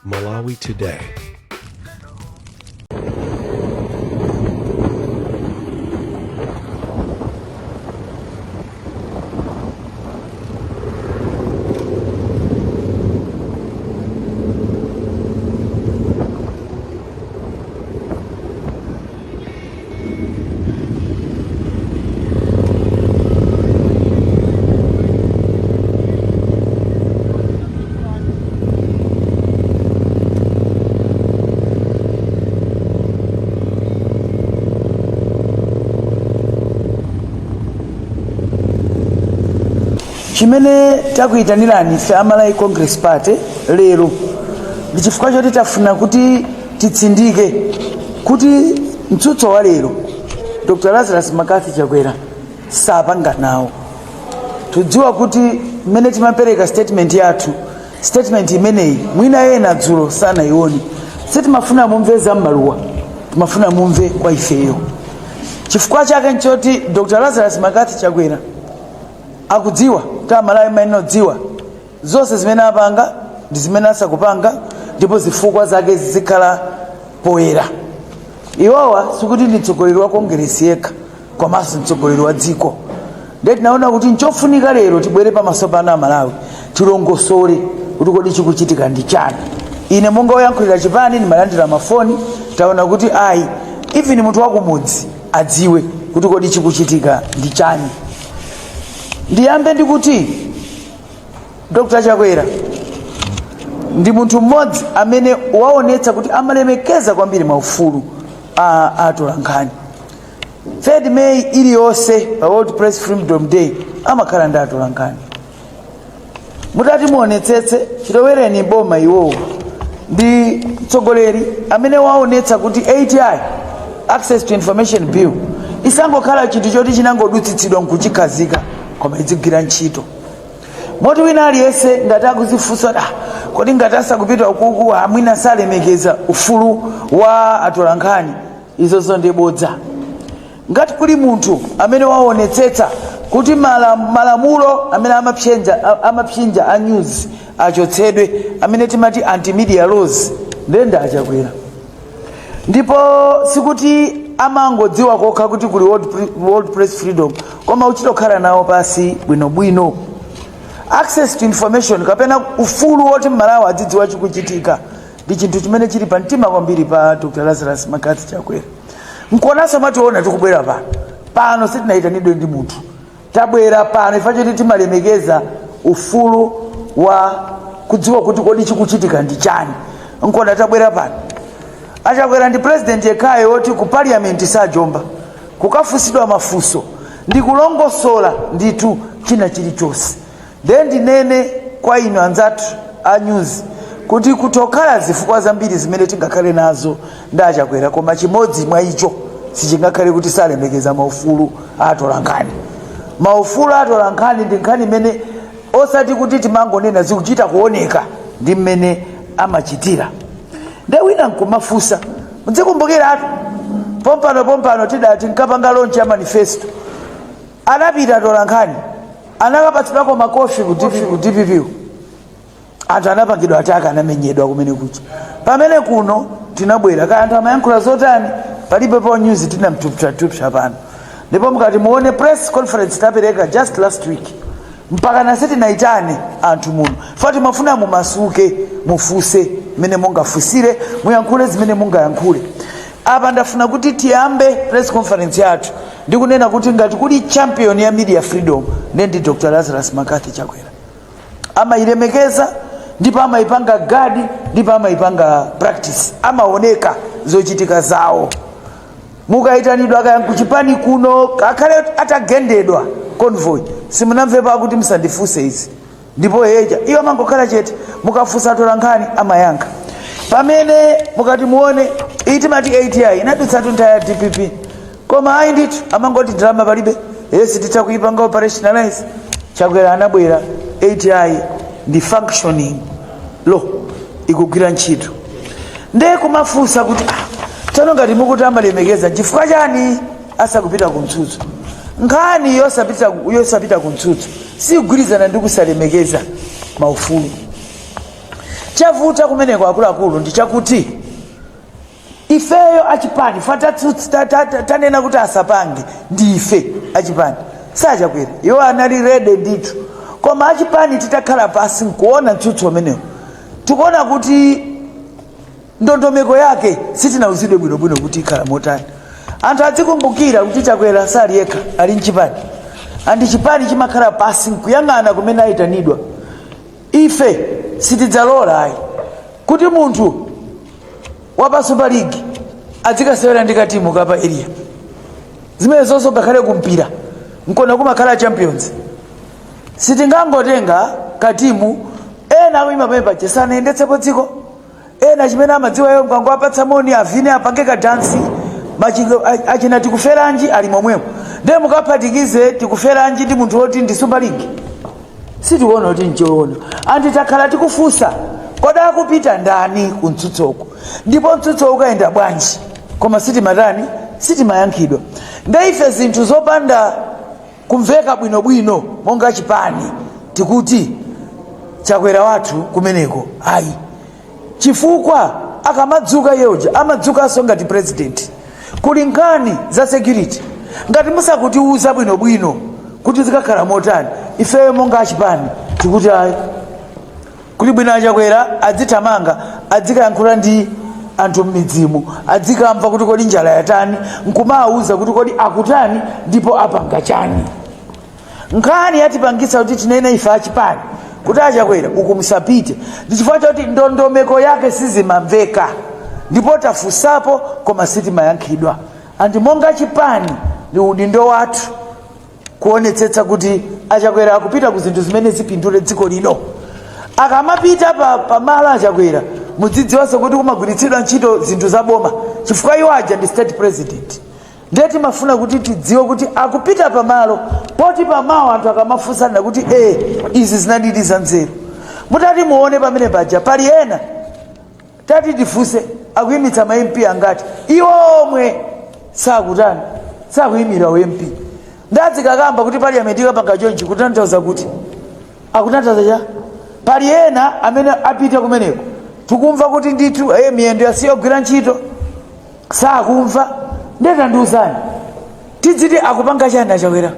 Malawi Today. Chimene takuyitanirani ife a Malawi Congress Party lero ndi chifukwa choti tafuna kuti titsindike kuti mtsutso wa lero Dr Lazarus McCarthy Chakwera sapanga nawo. Tudziwa kuti mmene timapereka statement yathu, statement imeneyi mwina ena dzulo sanayione. Sitimafuna mumve za m'maluwa, timafuna mumve kwa ifeyo. Chifukwa chake nchoti Dr Lazarus McCarthy Chakwera akudziwa kuti Amalawi amayenera kudziwa zonse zimene apanga ndi zimene asakupanga, ndipo zifukwa zake zizikhala poyera. Iwowa sikuti ndi mtsogoleri wa Kongeresi yekha, komanso mtsogoleri wa dziko. Ndiye tinaona kuti nchofunika lero tibwere pamaso pano Amalawi, tilongosole kuti kodi chikuchitika ndi chani. Ine monga woyankhulira chipani ndimalandira mafoni, taona kuti ayi, even munthu wakumudzi adziwe kuti kodi chikuchitika ndi chani. Ndiyambe ndikuti Dr Chakwera ndi munthu mmodzi amene waonetsa kuti amalemekeza kwambiri maufulu a atolankhani. 3 May iliyonse pa World Press Freedom Day amakhala ndi atolankhani. Mutati muonetsetse, chilowereni boma iwowo ndi mtsogoleri amene waonetsa kuti ATI, Access to Information Bill, isangokhala chinthu choti chinangodutsitsidwa nkuchikhazika, koma idzigwira ntchito. Moti wina aliyense ngati akuzifunsa, kodi ngati asakupita ukuku, mwina salemekeza ufulu wa atolankhani, izozo ndi bodza. Ngati kuli munthu amene waonetsetsa kuti malamulo amene amapsinja a news achotsedwe, amene timati anti-media laws, ndiye ndi aChakwera. Ndipo sikuti amangodziwa kokha kuti kuli World Press Freedom, koma uchitokhala nawo pasi bwinobwino. Access to information kapena ufulu woti Mmalawi adzidziwa chikuchitika ndi chinthu chimene chili pa mtima kwambiri pa Dr Lazarus McCarthy Chakwera. Nkuonanso mationa tikubwera pano, pano sitinayitanidwe ndi munthu, tabwera pano ife choti timalemekeza ufulu wa kudziwa kuti kodi chikuchitika ndi chani. Nkuona tabwera pano. Achakwera ndi president yekhayo woti ku parliament sajomba kukafunsidwa mafunso ndi kulongosola ndithu china chilichonse. Ndiye ndinene kwa inu anzathu a news kuti kutokhala zifukwa zambiri zimene tingakhale nazo ndi aChakwera, koma chimodzi mwa icho sichingakhale kuti salemekeza maufulu a atolankhani. Maufulu a atolankhani ndi nkhani imene osati kuti timangonena, zikuchita kuoneka ndi mmene amachitira. Ndiye wina nkumafunsa, mudzikumbukiratu pompano pompano tidati nkapanga launch ya manifesto, anapita atolankhani anakapatsidwako makofi ku DPP, ku DPP. Anthu anapangidwa attack, anamenyedwa kumene kucha. Pamene kuno tinabwera kaya anthu amayankhula zotani, palibe pa news tinamtupsatupsa pano. Ndipo mukati muone press conference tapereka just last week, mpaka nase tinaitane anthu muno fa timafuna mumasuke, mufuse mmene mungafusire, muyankhule zimene mungayankhule. Apa ndafuna kuti tiyambe press conference yathu ndikunena kuti ngati kuli champion ya media freedom, ndiye ndi Dr Lazarus McCarthy Chakwera. Amayilemekeza ndipo amayipanga guard ndipo amayipanga practice, amaoneka zochitika zawo. Mukayitanidwa kaya kuchipani kuno, akhale atagendedwa convoy, simunamvepo akuti musandifunse izi, ndipo heja iyo amangokhala chete. Mukafunsa atolankhani amayankha. Pamene mukati muone iyi timati ATI inadutsatu nthawi ya DPP, koma ayi ndithu amangoti ndalama palibe, yes titha kuipanga operationalize. Chakwera anabwera, ATI ndi functioning law, ikugwira ntchito. Ndiye kumafunsa kuti tsono ngati mukuti amalemekeza, chifukwa chani asakupita ku mtsutso? Nkhani yosapita ku mtsutso sigwirizana ndi kusalemekeza maufulu. Chavuta kumeneko, akuluakulu, ndi chakuti ifeyo achipani tanena kuti asapange ndi ife achipani, sachakwera. Iwo anali ready ndithu, koma achipani titakhala pasi nkuona mtsutso umenewo, tikuona kuti ndondomeko yake sitinauzidwe bwinobwino kuti ikhala motani. Anthu adzikumbukira kuti Chakwera sali yekha, ali mchipani, and chipani chimakhala pasi nkuyang'ana kumene ayitanidwa. Ife sitidzalola ayi kuti munthu wapa Super League adzikasewera ndi katimu kapa area. Zimene zonso ngakhale kumpira nkona kumakhala champions. Sitingangotenga katimu ena akuyima pamene paja sanayendetsepo dziko, ena chimene amadziwa iwo mkango apatsa moni, avine, apange kadansi. Achina Tikuferanji ali momwemo, ndiye mukaphatikize Tikuferanji ndi munthu woti ndi Super League, sitikuona kuti nchoona. And takhala tikufunsa, kodi akupita ndani ku mtsutsoku, ndipo mtsutso ukayenda bwanji? Koma sitimatani, sitimayankhidwa. Nde ife zinthu zopanda kumveka bwinobwino, monga chipani tikuti Chakwera wathu kumeneko ayi, chifukwa akamadzuka yeoja amadzukanso ngati president. Kuli nkhani za security, ngati musakutiuza bwinobwino kuti zikakhala motani, ifeyo monga achipani tikuti ayi. Kuli bwino aChakwera adzithamanga, adzikayankhula ndi anthu m'midzimu, adzikamva kuti kodi njala yatani, nkumawuza kuti kodi akutani ndipo apanga chani. Nkhani yatipangitsa kuti tinene ife achipani kuti aChakwera uku musapite ndi chifukwa choti ndondomeko yake sizimamveka, ndipo tafunsapo koma sitimayankhidwa. And monga chipani ndi udindo wathu kuonetsetsa kuti aChakwera akupita ku zinthu zimene zipindule dziko lino. Akamapita pamalo aChakwera, mudzidziwanso kuti kumagwiritsidwa ntchito zinthu za boma, chifukwa iwo aja ndi state president. Ndiye timafuna kuti tidziwe kuti akupita pamalo poti pamawa anthu akamafunsana kuti izi zinadidi za nzeru. Mutati muone pamene paja pali ena, tati tifunse, akuyimitsa ma MP angati? Iwo omwe sakutani, sakuyimira u MP. Ndadzikakamba kuti parliament ikapanga chonchi, kutanthauza kuti akutanthauza cha pali ena amene apita kumeneko, tikumva kuti ndithu miyendo yasiya kugwira ntchito, sakumva. Ndetandiuzani, tidziti akupanga chani aChakwera?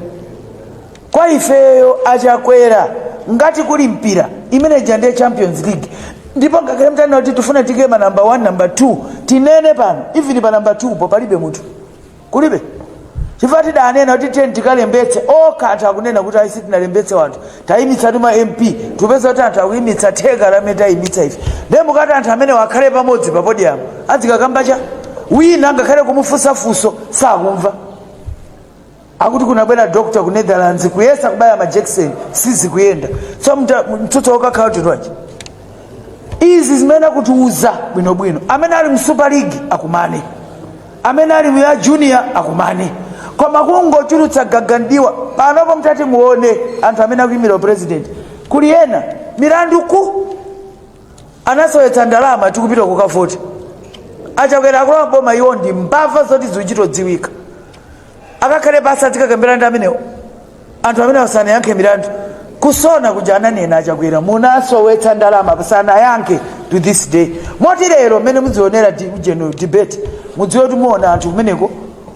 Kwa ifeyo aChakwera, ngati kuli mpira, imeneja ndiye Champions League. Ndipo ngakhale mtanena kuti tifuna tikema number 1, number 2, tinene pano, even pa number 2 po palibe munthu, kulibe, chifukwa tidanena kuti tiyeni tikalembetse okha. Anthu akunena kuti ayi, sitinalembetse wanthu, tayimitsa tuma MP. Tupeza kuti anthu akuyimitsa theka lamene tayimitsa ife. Ndiye mukati anthu amene wakhale pamodzi pa podium, adzikakamba cha wina ngakhale kumufunsa funso sakumva. Akuti kunabwera doctor ku Netherlands kuyesa kubaya majekiseni, sizikuyenda. So mtsutso ukakhala kuti twachi izi zimene akutiuza bwinobwino, amene ali mu Super League akumane, amene ali mu ya junior akumane, koma kungochulutsa gagandiwa. Panopo mtati muone anthu amene akuyimira president, kuli ena milandu ku anasowetsa ndalama, tikupita kukavota. AChakwera akulowa boma, iwo ndi mbava zoti zikuchitodziwika. Akakhale pasi azikakambirana ndi amenewo, anthu amene asanayankhe milandu kusona kuja ananena aChakwera munasowetsa ndalama, sanayankhe to this day. Moti lero mmene muzionera general debate, mudziwe kuti muona anthu kumeneko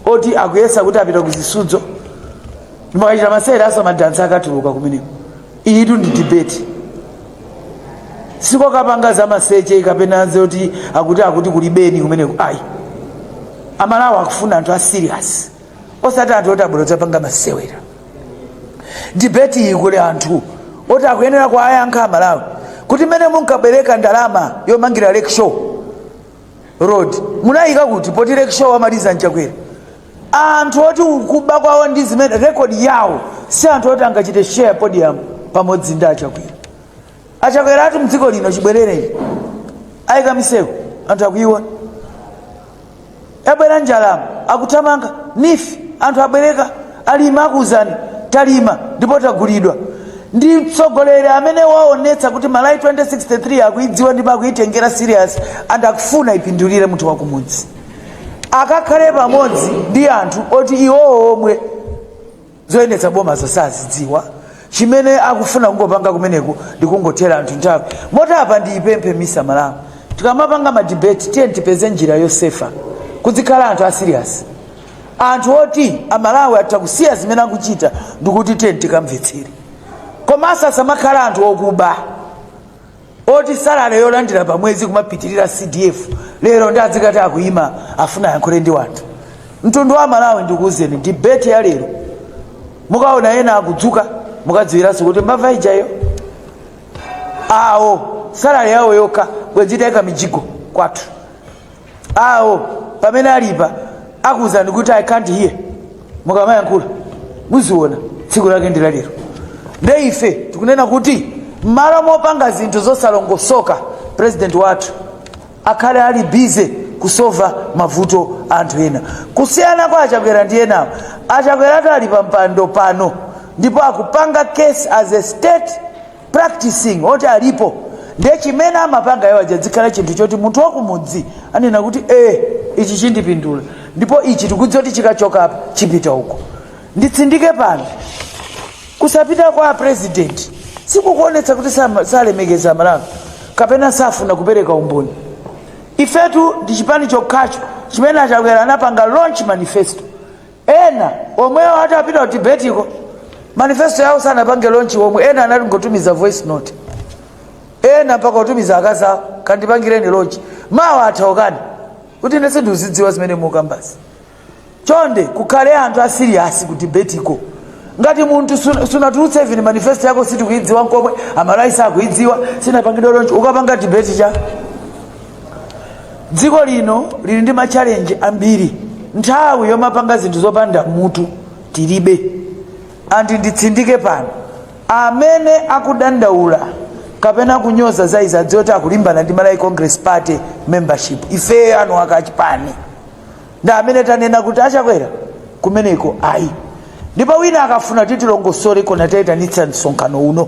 oti akuyesa kuti apita kuzisudzo, makachita masere aso madansi akatuluka kumeneko. Iyitu ndi debate, sikokapanga za maseche kapena zoti akuti kulibeni kumeneko ayi. Amalawi akufuna anthu a serious, osati anthu oti abwera kudzapanga masewera. Debate iyi kuli anthu oti akuyenera kuwayankha Amalawi kuti mmene munkabwereka ndalama yomangira Lake Shore Road munayika kuti, poti Lake Shore wamaliza nChakwera? Anthu oti kuba kwawo ndi zimene record yawo, si anthu oti angachite share podium pamodzi ndi aChakwera. AChakwera ati mdziko lino chibwerereni ayika misewu, anthu akuiona. Yabwera njalama, akuthamanga NEEF, anthu abwereka, alima, akuuzani talima ndipo tagulidwa. Ndi mtsogoleri amene waonetsa kuti Malawi 2063 akuidziwa ndipo akuitengera serious and akufuna ipindulire munthu wakumudzi. Akakhale pamodzi ndi anthu oti iwowo omwe zoyendetsa boma zosazidziwa? Chimene akufuna kungopanga kumeneku ndikungothera anthu nthawi. Motapa ndiyipemphe MISA Malawi, tikamapanga ma debate, tiye tipeze njira yosefa, kuzikhala anthu a serious, anthu oti Amalawi atha kusiya zimene akuchita ndikuti tiye tikamvetsere. Komanso asamakhala anthu okuba, oti salary yolandira pamwezi kumapitirira CDF, lero ndi adzikati akuyima afuna ayankhule ndi wanthu, mtundu wa Malawi. Ndikuwuzeni, debate ya lero mukaona ena akudzuka, mukadziwiranso kuti mbava ijayo, awo salary yawo yokha bwenzi itayika mijigo kwathu. Awo pamene alipa akuwuzani kuti "I can't hear" mukamayankhula, muziona tsiku lake ndi lalero. Nde ife tikunena kuti m'malo mopanga zinthu zosalongosoka, president wathu akhale ali busy kusova mavuto anthu ena. Kusiyana kwa Achakwera ndi enawo, Achakweratu ali pa mpando pano ndipo akupanga case as a state practicing oti alipo. Ndiye chimene amapanga iwo aja dzikhala chinthu choti munthu wakumudzi anena kuti ichi chindipindula, ndipo ichi tikudziwa kuti chikachoka apa chipita uko. Nditsindike pano, kusapita kwa president sikukuonetsa kuti salemekeza Malawi kapena safuna kupereka umboni. Ifetu ndi chipani chokhacho chimene Achakwera anapanga launch manifesto. Ena omwewo atapita ku debate-ko, manifesto yawo sanapange launch omwe. Ena anali ngotumiza voice note, ena mpaka kutumiza akazi awo, "Kandipangireni launch." Mawa athaukani kuti ine sindikuzidziwa zimene mukambasi. Chonde, kukhale anthu a serious ku debate-ko. Ngati munthu sunatulutse even manifesto yako, sitikuidziwa nkomwe, Amalawi sakuidziwa, sinapangidwa launch, ukapanga debate cha? Dziko lino lili ndi ma challenge ambiri. Nthawi yomapanga zinthu zopanda mutu tilibe. Anti nditsindike pano, amene akudandaula kapena kunyoza za izi adziwe kuti akulimbana ndi Malawi Congress Party membership. Ifeyo anu akachipani ndi amene tanena kuti Achakwera kumeneko ayi. Ndipo wina akafuna kuti tilongosole, kona tayitanitsa msonkhano uno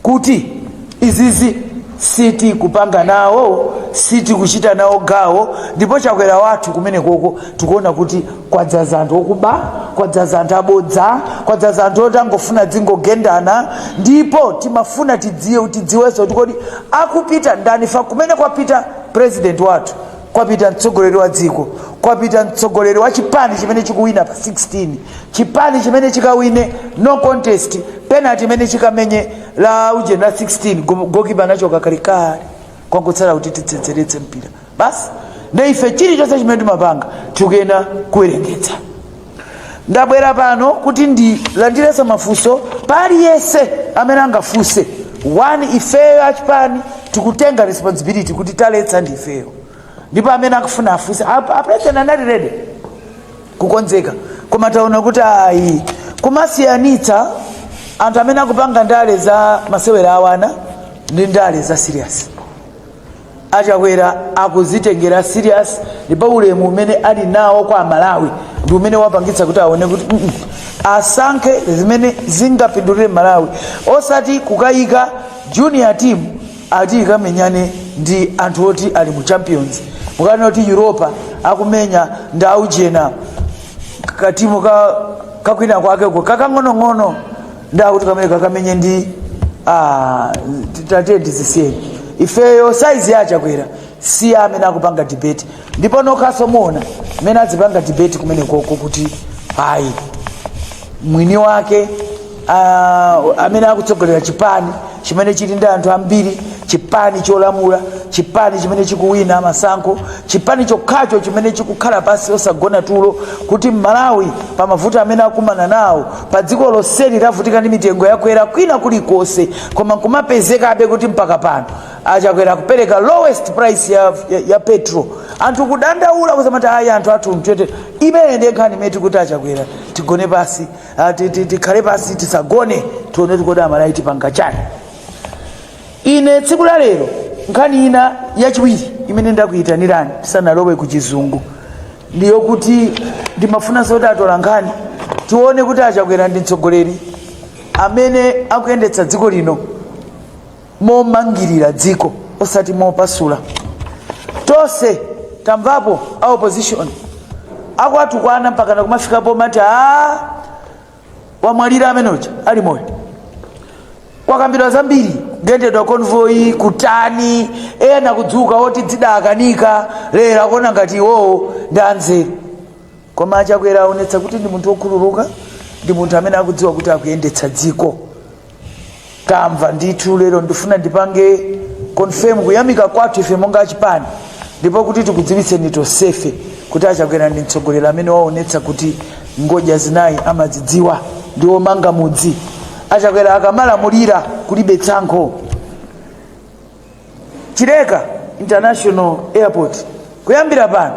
kuti izizi siti kupanga nawo, siti kuchita nawo gawo. Ndipo Chakwera wathu kumenekoko tikuona kuti kwadzaza anthu okuba, kwadzaza anthu abodza, kwadzaza anthu oti angofuna dzingogendana. Ndipo timafuna tidziwe, tidziwenso kuti kodi akupita ndani? Fa kumene kwapita president wathu, kwapita mtsogoleri wa dziko, kwapita mtsogoleri wa chipani chimene chikuwina pa 16, chipani chimene chikawine no contest, penalty imene chikamenye la uje la 16, goalkeeper anachoka kalekale, kwangotsala kuti titsetseretse mpira basi. Nde ife chilichonse chimene timapanga tikuyena kuwerengetsa. Ndabwera pano kuti ndilandirenso mafunso paliyense amene angafunse. One, ifeyo achipani tikutenga responsibility kuti taletsa ndi ifeyo. Ndipo amene akufuna afunse, a president anali ready kukonzeka, koma taona kuti ayi, kumasiyanitsa anthu amene akupanga ndale za masewera awana ndi ndale za serious. Achakwera akuzitengera serious, ndipo ulemu umene ali nawo kwa Amalawi ndi umene wapangitsa kuti aone kuti asankhe zimene zingapindulire Malawi, osati kukayika junior team ati ikamenyane ndi anthu oti ali mu Champions. Mukaona kuti Europa akumenya ndi aujena katimu ka kakwina kwakeko kakang'onong'ono, ndakuti kamene kakamenye ndi tate. Ndizisiyeni, ifeyo size ya Achakwera si amene akupanga debate. Ndipo nokhaso muona mmene azipanga debate kumene koko kuti ayi, mwini wake amene akutsogolera chipani chimene chili ndi anthu ambiri, chipani cholamula, chipani chimene chikuwina masankho, chipani chokhacho chimene chikukhala pasi osagona tulo kuti Malawi pamavuto amene akumana nawo pa dziko lonseli lavutika ndi mitengo yakwera kwina kulikonse, koma nkumapezekabe kuti mpaka pano Achakwera kupereka lowest price ya petrol, anthu kudandaula kuzamati ayi, anthu athu mtwete. Imene ndiye nkhani imene tikuti Achakwera tigone pasi, tikhale pasi, tisagone, tione tikodi Amalawi tipanga chani. Ine tsiku la lero, nkhani ina yachiwiri imene ndakuyitanirani tisanalowe ku chizungu ndiyokuti ndimafunanso kuti atola nkhani tione kuti Achakwera ndi mtsogoleri amene akuyendetsa dziko lino momangirira dziko, osati mopasula. Tonse tamvapo a opposition akwatukwana mpakana kumafikapo mati a wamwalira amene uja ali moyo. Kwakambidwa zambiri, kugendedwa convoy, kutani, ena kudzuka oti dzidakanika lero akuona ngati iwowo ndi anzeru. Koma aChakwera aonetsa kuti ndi munthu wokhululuka, ndi munthu amene akudziwa kuti akuyendetsa dziko. Tamva ndithu. Lero ndifuna ndipange confirm kuyamika kwathu ife monga achipani, ndipo kuti tikudziwitseni tonsefe kuti aChakwera ndi mtsogoleri amene waonetsa kuti ngodya zinayi amazidziwa, ndi womanga mudzi. AChakwera akamalamulira kulibe tsankho. Chileka International Airport kuyambira pano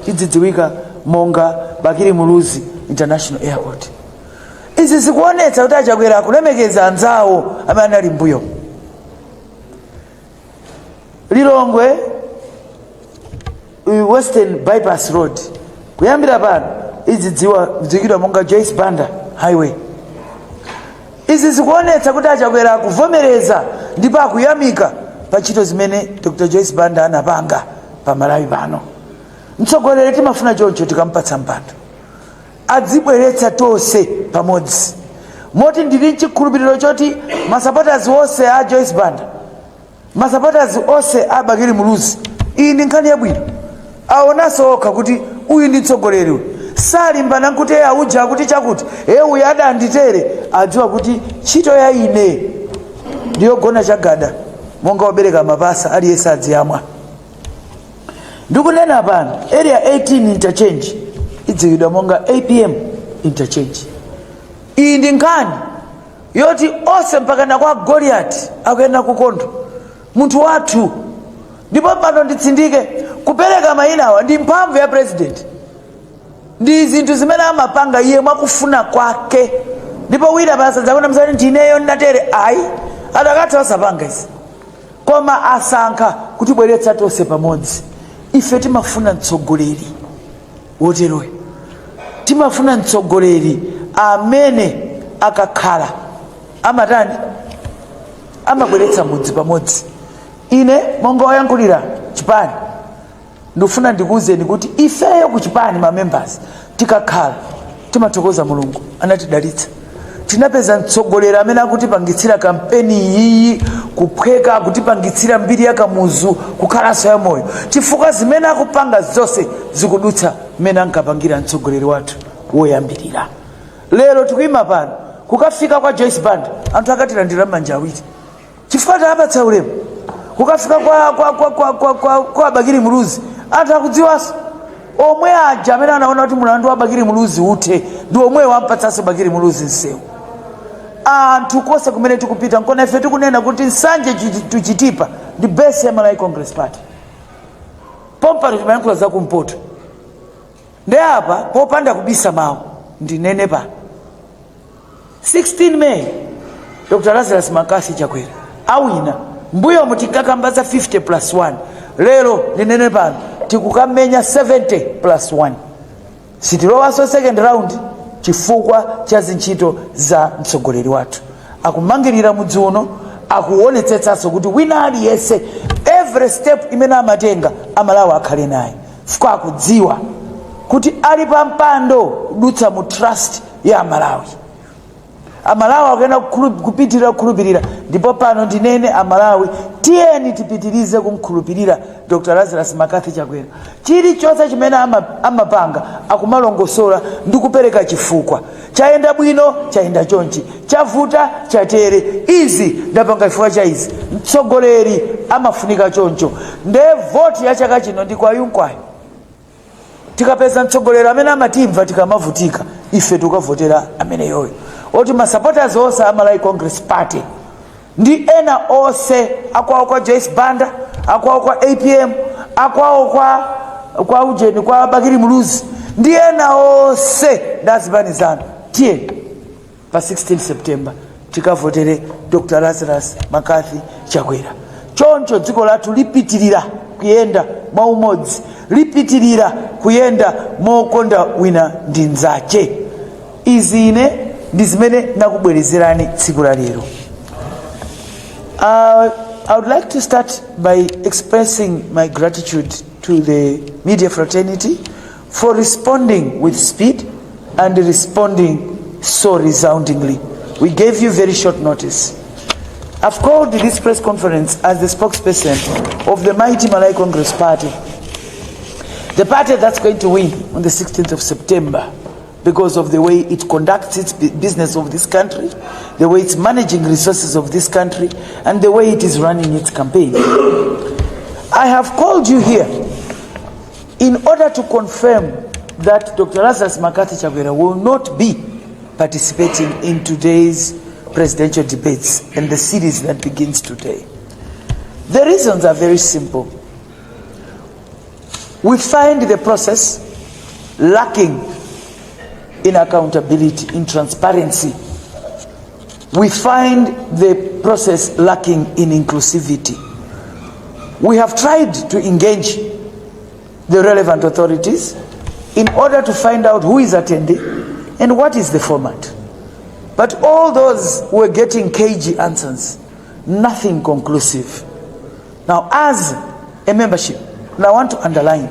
idzidziwika monga Bakili Muluzi International Airport. Izi zikuonetsa kuti aChakwera akulemekeza anzawo amene anali mbuyo. Lilongwe Western Bypass Road kuyambira pano idziwikidwa monga Joyce Banda Highway. Izi zikuonetsa kuti aChakwera akuvomereza ndipo akuyamika pa ntchito zimene Dr Joyce Banda anapanga pa Malawi pano. Mtsogoleri timafuna choncho, tikampatsa mpando adzibweretsa tonse pamodzi. Moti ndili mchikhulupiriro choti masupporters onse a Joyce Banda, masupporters onse a Bakili Muluzi, iyi ndi nkhani yabwino. Aonanso okha kuti uyu ndi mtsogoleri uyu, salimbana nkuti eye auja akuti chakuti, e uyu adanditere. Adziwa kuti ntchito ya ine ndiyogona chagada monga wobereka mapasa, aliyense adziyamwa. Ndikunena pano, Area 18 Interchange idziwidwa monga APM Interchange. Iyi ndi nkhani yoti onse mpakana kwa Goliati akuyenda kukondwa munthu wathu. Ndipo pano nditsindike, kupereka mayinawa ndi mphamvu ya president, ndi zinthu zimene amapanga iye mwakufuna kwake. Ndipo wina pasadzakuna mzati ndineyo ndatere, ayi, adakatha osapanga izi, koma asankha kutibweretsa tonse pamodzi. Ife timafuna mtsogoleri woteroyo, timafuna mtsogoleri amene akakhala amatani, amabweretsa mudzi pamodzi. Ine monga woyankhulira chipani ndikufuna ndikuwuzeni kuti ifeyo ku chipani, ma members, tikakhala timathokoza Mulungu anatidalitsa, tinapeza mtsogoleri amene akutipangitsira kampeni iyi kuphweka, akutipangitsira mbiri ya Kamuzu kukhalanso ya moyo, chifukwa zimene akupanga zonse zikudutsa mmene ankapangira mtsogoleri wathu woyambirira. Lero tikuyima pano, kukafika kwa Joyce Banda anthu akatilandira manja awiri chifukwa taapatsa ulemu. Kukafika kwa Bakili Muluzi anthu akudziwanso omwe aja amene anaona kuti mulandu wa Bakili Muluzi uthe, ndi omwe wampatsanso Bakili Muluzi msewu. Anthu konse kumene tikupita, nkona ife tikunena kuti Nsanje to Chitipa ndi base ya Malawi Congress Party. Pompano timayankhula za kumpoto, ndi apa popanda kubisa mawu ndinene pa 16 May Dr Lazarus McCarthy Chakwera awina. Mbuyo mutikakamba za 50 plus 1, lero ndinene pano tikukamenya 70 plus 1. Sitilowanso second round chifukwa cha zintchito za mtsogoleri wathu. Akumangirira mudzi uno, akuonetsetsanso kuti wina aliyense, every step imene amatenga, Amalawi akhale naye, chifukwa akudziwa kuti ali pa mpando kudutsa mu trust ya Amalawi. Amalawi akuyenda kupitirira kukhulupirira. Ndipo pano ndinene, Amalawi, tiyeni tipitirize kumkhulupirira Dr Lazarus McCarthy Chakwera. Chilichonse chimene amapanga akumalongosola ndi kupereka chifukwa. Chayenda bwino, chayenda chonchi, chavuta, chatere, izi ndapanga chifukwa cha izi. Mtsogoleri amafunika choncho. Nde voti ya chaka chino ndi kwayunkwayo. Tikapeza mtsogoleri amene amatimva tikamavutika, ife tikavotera ameneyoyo. Oti masupporters onse a Malawi Congress Party ndi ena onse akwawo kwa Joyce Banda, akwawo kwa APM, akwawo kwa ujeni, kwa Bakili Muluzi ndi ena onse ndi azipani zanu, tiyeni pa 16 September tikavotere Dr Lazarus McCarthy Chakwera. Choncho dziko lathu lipitirira kuyenda mwaumodzi, lipitirira kuyenda mokonda wina ndi mnzache. Izi ine ndi zimene ndakubwerezerani tsiku la lero. I would like to start by expressing my gratitude to the media fraternity for responding with speed and responding so resoundingly. We gave you very short notice. I've called this press conference as the spokesperson of the mighty Malawi Congress Party, the party that's going to win on the 16th of September because of the way it conducts its business of this country, the way it's managing resources of this country, and the way it is running its campaign. I have called you here in order to confirm that Dr. Lazarus McCarthy Chakwera will not be participating in today's presidential debates and the series that begins today. The reasons are very simple. We find the process lacking in accountability, in transparency. We find the process lacking in inclusivity. We have tried to engage the relevant authorities in order to find out who is attending and what is the format. But all those were getting cagey answers, nothing conclusive. Now, as a membership, and I want to underline,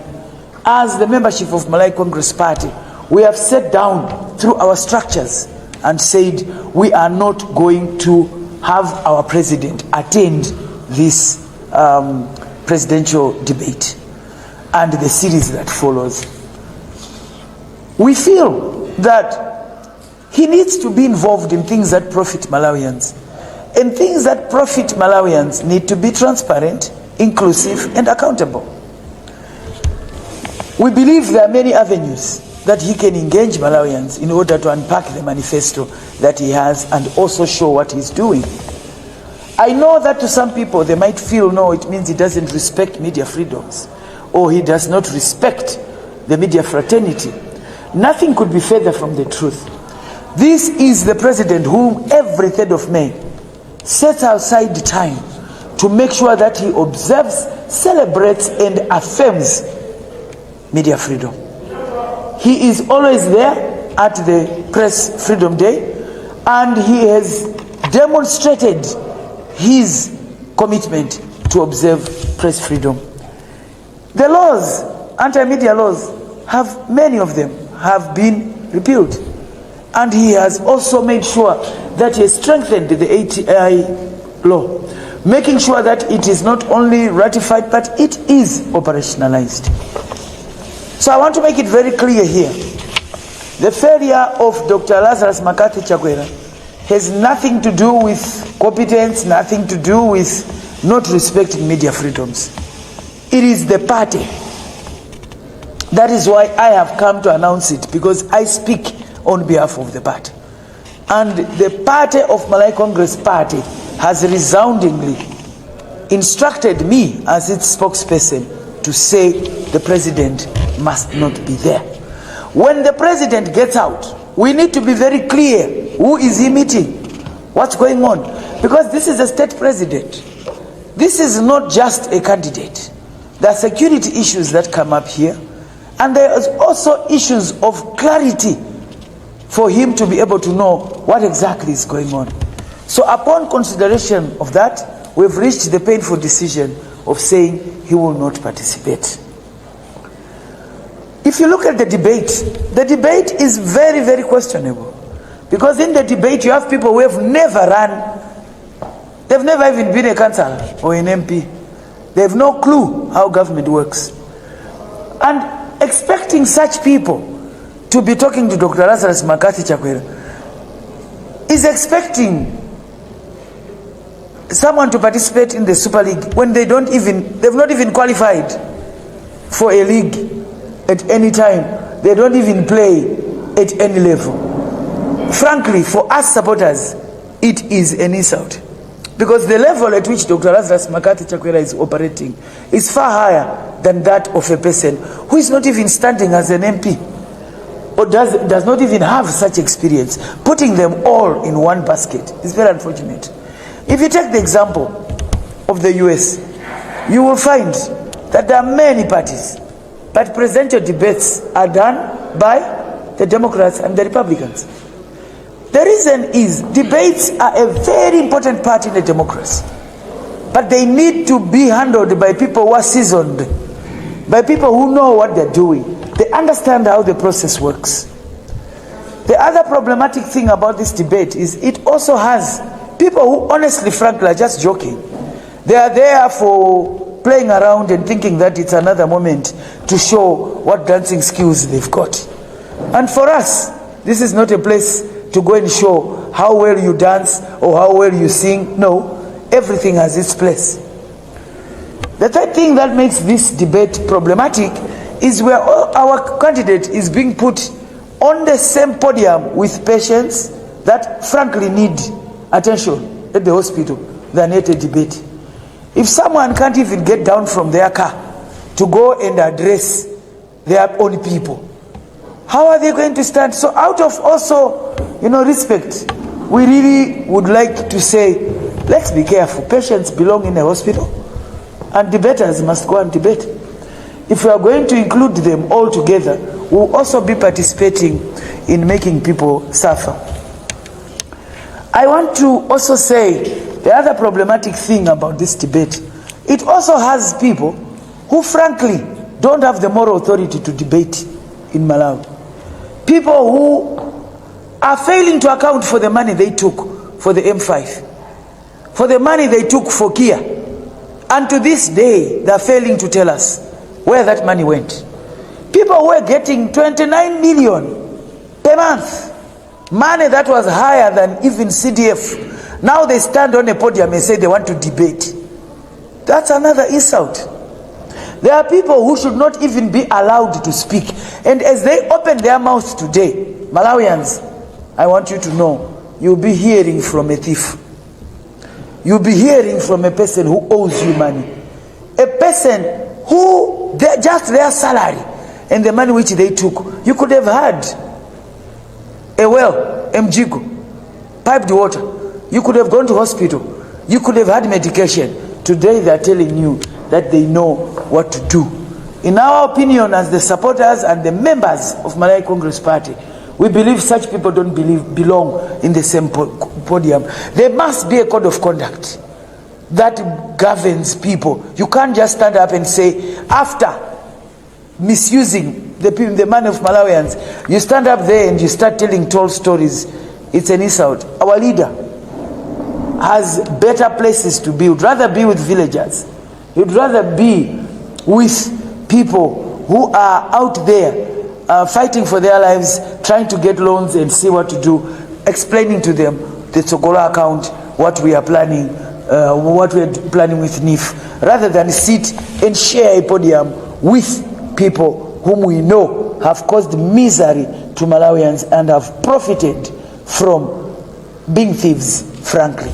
as the membership of Malawi Congress Party, we have sat down through our structures and said we are not going to have our president attend this presidential debate and the series that follows. We feel that he needs to be involved in things that profit Malawians. And things that profit Malawians need to be transparent, inclusive, and accountable. We believe there are many avenues that he can engage Malawians in order to unpack the manifesto that he has and also show what he's doing. I know that to some people they might feel, no, it means he doesn't respect media freedoms or he does not respect the media fraternity. Nothing could be further from the truth. This is the president whom every 3rd of May sets aside time to make sure that he observes, celebrates, and affirms media freedom. He is always there at the Press Freedom Day, and he has demonstrated his commitment to observe press freedom. The laws, anti-media laws, have many of them have been repealed. And he has also made sure that he has strengthened the ATI law, making sure that it is not only ratified, but it is operationalized. So I want to make it very clear here. The failure of Dr. Lazarus McCarthy Chakwera has nothing to do with competence, nothing to do with not respecting media freedoms. It is the party. That is why I have come to announce it, because I speak on behalf of the party. And the party of Malawi Congress Party has resoundingly instructed me as its spokesperson to say the president must not be there. When the president gets out, we need to be very clear. Who is he meeting? What's going on? Because this is a state president. This is not just a candidate. There are security issues that come up here, and there is also issues of clarity for him to be able to know what exactly is going on. So upon consideration of that, we've reached the painful decision of saying he will not participate. If you look at the debate is very, very questionable. Because in the debate, you have people who have never run, they've never even been a councillor or an MP. They have no clue how government works. And expecting such people to be talking to Dr. Lazarus McCarthy Chakwera is expecting someone to participate in the Super League when they've not even qualified for a league at any time. They don't even play at any level. Frankly, for us supporters, it is an insult. Because the level at which Dr. Lazarus McCarthy Chakwera is operating is far higher than that of a person who is not even standing as an MP or does not even have such experience. Putting them all in one basket is very unfortunate. If you take the example of the US, you will find that there are many parties, but presidential debates are done by the Democrats and the Republicans. The reason is debates are a very important part in a democracy, but they need to be handled by people who are seasoned, by people who know what they're doing. They understand how the process works. The other problematic thing about this debate is it also has people who honestly, frankly, are just joking. They are there for playing around and thinking that it's another moment to show what dancing skills they've got. And for us, this is not a place to go and show how well you dance or how well you sing. No, everything has its place. The third thing that makes this debate problematic is where all our candidate is being put on the same podium with patients that frankly need attention at the hospital than at a debate. If someone can't even get down from their car to go and address their own people, how are they going to stand? So out of also respect, we really would like to say, let's be careful. Patients belong in a hospital and debaters must go and debate. If we are going to include them all together, we'll also be participating in making people suffer. I want to also say the other problematic thing about this debate, it also has people who frankly don't have the moral authority to debate in Malawi. People who are failing to account for the money they took for the M5, for the money they took for Kia. And to this day, they're failing to tell us where that money went. People who were getting 29 million per month, money that was higher than even CDF. Now they stand on a podium and say they want to debate. That's another insult. There are people who should not even be allowed to speak. And as they open their mouths today, Malawians, I want you to know, you'll be hearing from a thief. You'll be hearing from a person who owes you money. A person who, just their salary and the money which they took, you could have had a well, mjigo, piped water. You could have gone to hospital. You could have had medication. Today they are telling you that they know what to do. In our opinion, as the supporters and the members of Malawi Congress Party, we believe such people don't belong in the same podium. There must be a code of conduct that governs people. You can't just stand up and say, after misusing the money of Malawians, you stand up there and you start telling tall stories. It's an insult. Our leader has better places to be. He'd rather be with villagers. He'd rather be with people who are out there fighting for their lives, trying to get loans and see what to do, explaining to them the Tsogolo account, what we are planning, what we are planning with NEEF, rather than sit and share a podium with people whom we know have caused misery to Malawians and have profited from being thieves, frankly.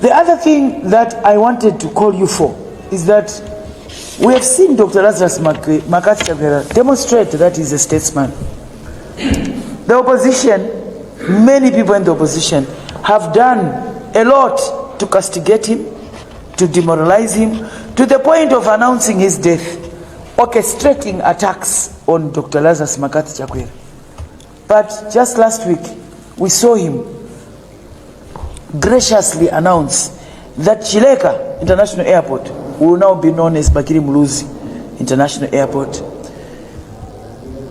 The other thing that I wanted to call you for is that we have seen Dr. Lazarus McCarthy Chakwera demonstrate that he's a statesman. The opposition, many people in the opposition, have done a lot to castigate him, to demoralize him, to the point of announcing his death, orchestrating attacks on Dr. Lazarus McCarthy Chakwera. But just last week, we saw him graciously announce that Chileka International Airport will now be known as Bakili Muluzi International Airport.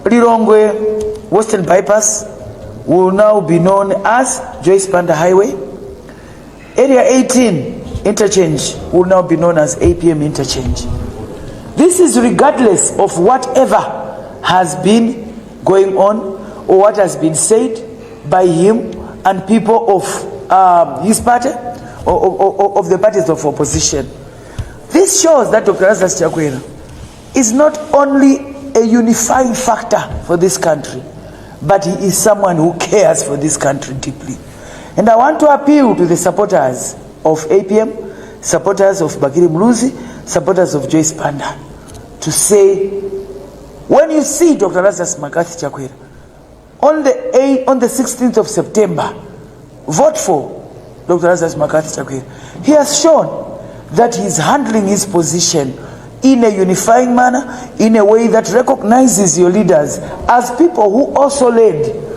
Lilongwe Western Bypass will now be known as Joyce Banda Highway. Area 18 interchange will now be known as APM interchange. This is regardless of whatever has been going on or what has been said by him and people of his party or of the parties of opposition. This shows that Dr. Lazarus Chakwera is not only a unifying factor for this country, but he is someone who cares for this country deeply. And I want to appeal to the supporters of APM, supporters of Bakili Muluzi, supporters of Joyce Banda, to say, when you see Dr. Lazarus McCarthy Chakwera on the 16th of September, vote for Dr. Lazarus McCarthy Chakwera. He has shown that he's handling his position in a unifying manner, in a way that recognizes your leaders as people who also led.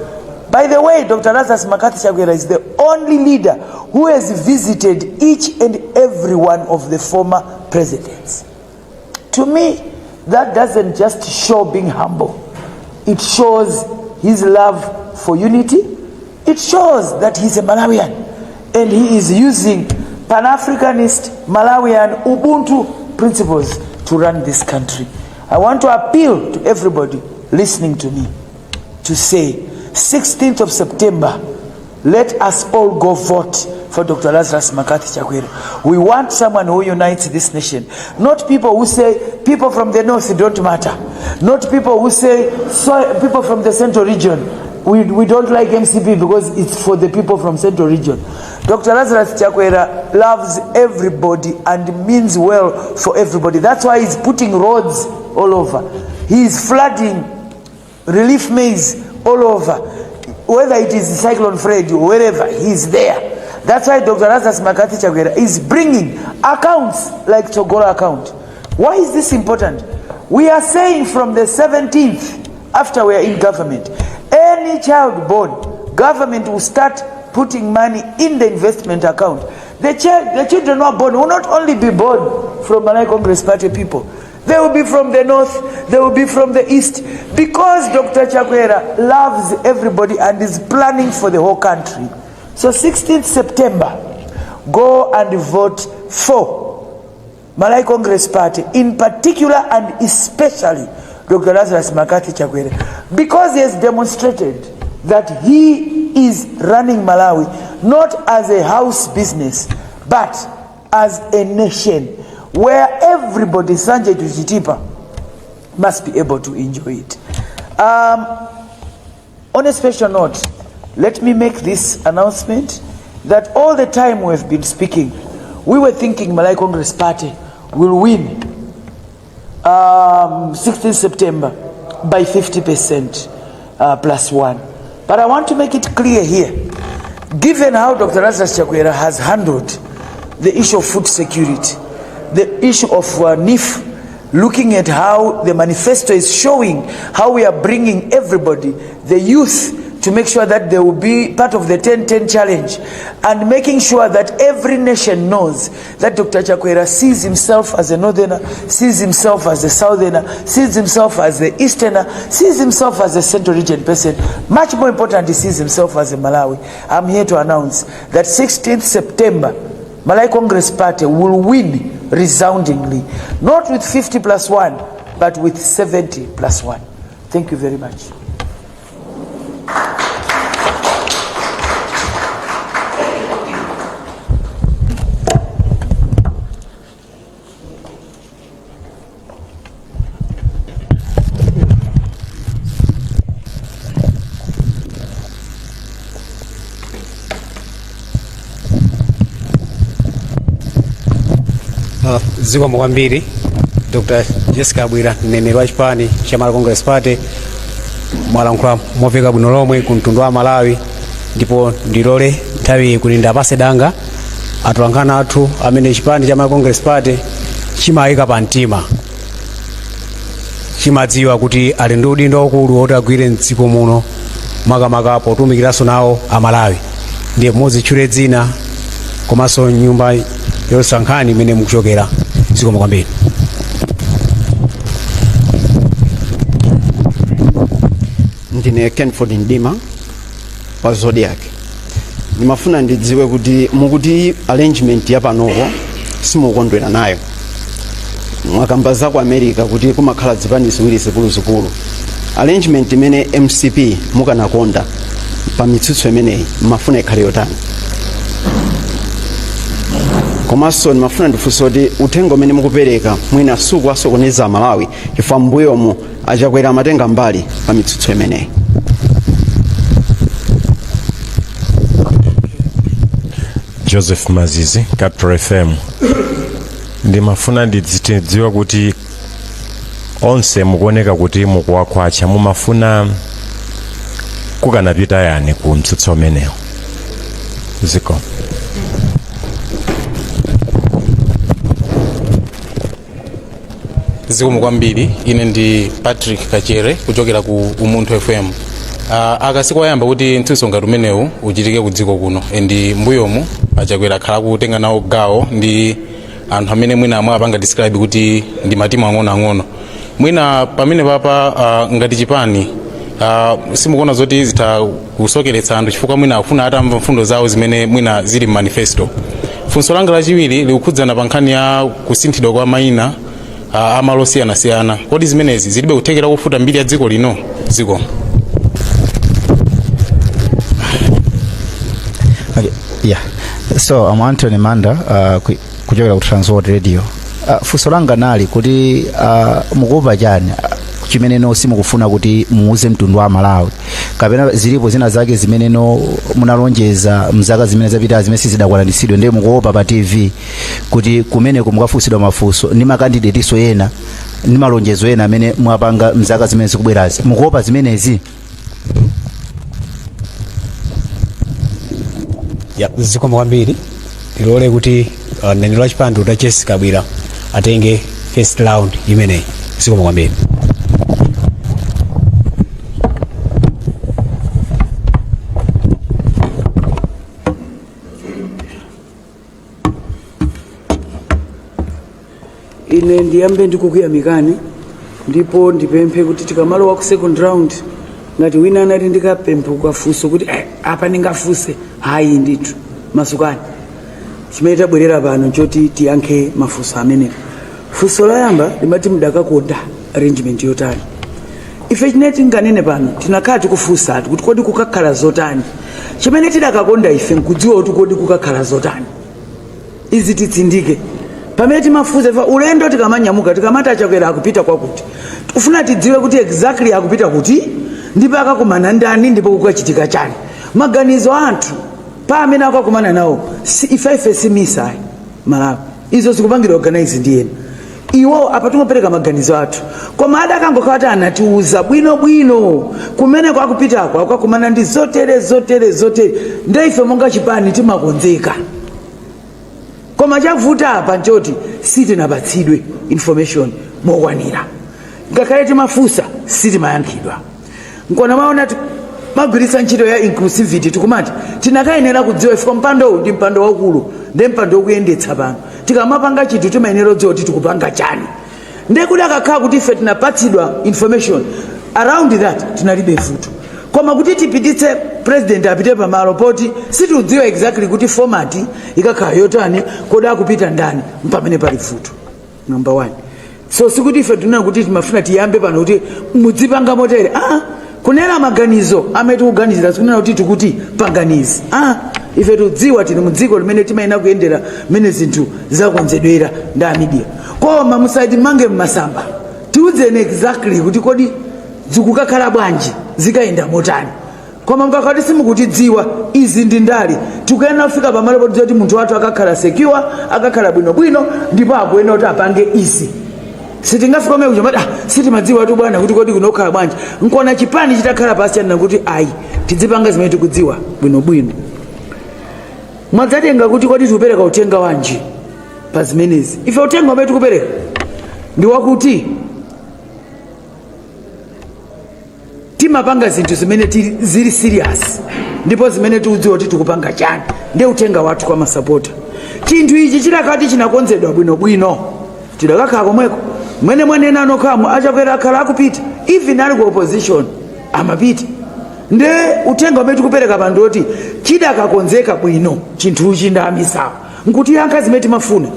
By the way, Dr. Lazarus McCarthy Chakwera is the only leader who has visited each and every one of the former presidents. To me, that doesn't just show being humble. It shows his love for unity. It shows that he's a Malawian and he is using Pan-Africanist, Malawian, Ubuntu principles to run this country. I want to appeal to everybody listening to me to say, 16th of September, let us all go vote for Dr. Lazarus McCarthy Chakwera. We want someone who unites this nation. Not people who say people from the north don't matter. Not people who say so, people from the central region. We don't like MCP because it's for the people from central region. Dr. Lazarus Chakwera loves everybody and means well for everybody. That's why he's putting roads all over. He is flooding relief maize all over. Whether it is Cyclone Freddy or wherever, he's there. That's why Dr. Lazarus McCarthy Chakwera is bringing accounts like Tsogolo account. Why is this important? We are saying from the 17th, after we are in government, any child born, government will start putting money in the investment account. The children who are born will not only be born from Malawi Congress Party people. They will be from the north, they will be from the east, because Dr. Chakwera loves everybody and is planning for the whole country. So 16th September, go and vote for Malawi Congress Party, in particular and especially Dr. Lazarus McCarthy Chakwera, because he has demonstrated that he is running Malawi not as a house business, but as a nation where everybody, Sanje to Chitipa, must be able to enjoy it. On a special note, let me make this announcement that all the time we have been speaking, we were thinking Malawi Congress Party will win 16th September by 50% plus one. But I want to make it clear here, given how Dr. Lazarus Chakwera has handled the issue of food security, the issue of NIF, looking at how the manifesto is showing how we are bringing everybody, the youth, to make sure that they will be part of the 10-10 challenge, and making sure that every nation knows that Dr. Chakwera sees himself as a northerner, sees himself as a southerner, sees himself as the easterner, sees himself as a central region person. Much more important, he sees himself as a Malawi. I'm here to announce that 16th September, Malawi Congress Party will win resoundingly, not with 50 plus 1, but with 70 plus 1. Thank you very much. Zikomo kwambiri Dr. Jessica Kabwila, mneneri wa chipani cha Malawi Congress Party. Mwalankhula momveka bwino lomwe ku mtundu wa Malawi, ndipo ndilole nthawi kuti ndapase danga atolankhani athu amene chipani cha Malawi Congress Party chimayika pa mtima, chimadziwa kuti ali ndi udindo waukulu woti agwire mdziko muno, makamaka potumikiranso nawo Amalawi. Ndiye muzitchule dzina komanso nyumba yosankhani imene mukuchokera. Zikomo kwambiri. Ndine Kenford Ndima wa Zodiak. Ndimafuna ndidziwe kuti mukuti arrangement ya panopo simukondwera nayo. Mwakamba za ku America kuti kumakhala zipani ziwiri zikuluzikulu. Arrangement imene MCP mukanakonda pa mitsutso imeneyi mmafuna ikhale yotani? Komanso ndimafuna ndifunse kuti uthenga umene mukupereka mwina sukuwasokoneza Malawi, chifukwa m'mbuyomu aChakwera amatenga mbali pa mitsutso imeneyi. Joseph Mazizi, Capital FM. Ndimafuna ndidziwe kuti onse mukuoneka kuti mukuwakhwacha, mumafuna kukanapita yani ku mtsutso umenewo? Ziko. Zikomo kwambiri. Ine ndi Patrick Kachere kuchokera ku Umunthu FM. Aka sikoyamba kuti mtsutso ngati umenewu uchitike ku dziko kuno, and mbuyomu aChakwera akhala kutenga nawo gawo ndi anthu amene mwina amwe apanga describe kuti ndi matimu ang'onoang'ono. Mwina pamene papa ngati chipani Simukuona zoti zitha kusokeretsa anthu, chifukwa mwina akufuna atamva mfundo zawo zimene mwina zili mmanifesto? Funso langa lachiwiri likukhudzana pa nkhani ya kusinthidwa kwa mayina amalo osiyanasiyana. Kodi zimenezi zilibe kuthekera kufuta mbiri ya dziko lino? Zikomo. Okay, yeah. So I'm Anthony Manda, kuchokera ku Transworld Radio. Funso langa nali kuti mukuopa chani chimene no simukufuna kuti muuze mtundu wa Malawi, kapena zilipo zina zake zimene no munalonjeza mzaka zimene zapita zimene sizidakwaniritsidwe, ndiye mukuopa pa TV kuti kumeneko mukafunsidwa mafunso ndi makandidatinso ena ndi malonjezo ena amene mwapanga mzaka zimene zikubwerazi? Mukuopa zimenezi? Ya, zikomo kwambiri. Tilole kuti mneneri wa chipani Dr. Jessie Kabwila atenge first round imeneyi. Zikomo kwambiri. Ine ndiyambe ndikukuyamikani, ndipo ndipemphe kuti tikamalowa ku second round, ngati wina anati ndikapemphe kafunso kuti apa ndingafunse, hayi ndithu, masukani. Chimene tabwerera pano nchoti tiyankhe mafunso amenewo. Funso loyamba limati, mudakakonda arrangement yotani? Ife chimene tinganene pano, tinakhala tikufunsatu kuti kodi kukakhala zotani. Chimene tidakakonda ife nkudziwa kuti kodi kukakhala zotani. Izi titsindike, pamene timafunsa ife, ulendo tikamanyamuka, tikamati aChakwera akupita kwakuti, tikufuna tidziwe kuti exactly akupita kuti, ndipo akakumana ndani, ndipo kukachitika chani. Maganizo anthu pa amene akakumana nawo, si, ife si MISA ayi Malawi. Izo zikupangidwa organize ndi ena. Iwo apa tingopereka maganizo athu, koma adakangokhala kuti anatiuza bwinobwino kumene kwakupitako akakumana ndi zotere, zotere, zotere, nde ife monga chipani timakonzeka. Koma chavuta apa nchoti sitinapatsidwe information mokwanira. Ngakhale timafunsa, sitimayankhidwa. Nkona maona magwiritsa ntchito ya inclusivity, tikumati tinakayenera kudziwa ifika mpandowu ndi mpando waukulu, ndi mpando wokuyendetsa pano. Tikamapanga chinthu timayenera kudziwa kuti tikupanga chani. Ndiye kuti akakhala kuti ife tinapatsidwa information around that, tinalibe vuto. Koma kuti tipititse president apite pamalo poti sitikudziwa exactly kuti format ikakhala yotani, kodi akupita ndani, mpamene pali vuto number one. So sikuti ife tinena kuti timafuna tiyambe pano kuti mudzipanga motere. Kunena maganizo amene tikuganizira, sikunena kuti tikuti panganizi. Ife tikudziwa tili mudziko limene timayenera kuyendera mmene zinthu zakonzedwera ndi a media, koma musatimange mmasamba. Tiudzeni exactly kuti kodi zikukakhala bwanji, zikayenda motani. Koma mukakati simukutidziwa, izi ndi ndale. Tikuyenera kufika pamalo potidziwa kuti munthu wathu akakhala secure, akakhala bwinobwino, ndipo akuyenera kuti apange izi. Sitingafika kumene kuja mati, ah, sitimadziwa tu bwana kuti kodi kunokhala bwanji. Nkona chipani chitakhala pasi chanena kuti ayi, tidzipanga zimene tikudziwa bwinobwino. Mwadzatenga kuti kodi tikupereka uthenga wanji pa zimenezi? Ife uthenga umene tikupereka ndi wakuti timapanga zinthu zimene zili serious, ndipo zimene tikudziwa kuti tikupanga chani. Ndiye uthenga wathu kwa masapota, chinthu ichi chidakati chinakonzedwa bwinobwino, tidakakhala komweko mwene mwanena anokhamo. AChakwera akhala akupita, even ali ku opposition amapita. Nde uthenga umene tikupereka pano ndoti chidakakonzeka bwino chinthuchi ndi amisawa nkutiyankha zimene timafuna,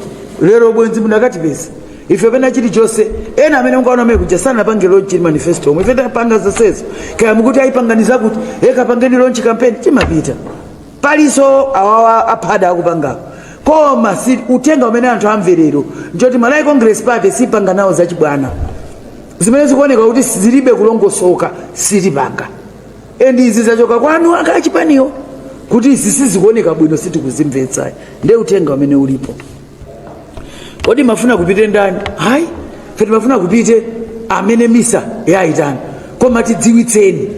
lero bwenzi mudakatipeza ife pena chilichonse. Ena amene mukaona amene kuja sanapange launch manifesto omwe ife tapanga zonsezo. Kaya mukuti ayipanganiza kuti ekapangeni launch campaign, timapita paliso awawa aphada akupangapo. Koma si uthenga umene anthu amverero njoti Malawi Congress Party sipanga nawo zachibwana zimene zikuoneka kuti zilibe kulongosoka, sitipanga. And izi zachoka kwanu akachipaniwo kuti izi sizikuoneka bwino, sitikuzimvetsa. Ndiye uthenga umene ulipo. Kodi mafuna kupite ndani? Hayi, ife timafuna kupite amene MISA yayitana, koma tidziwitseni,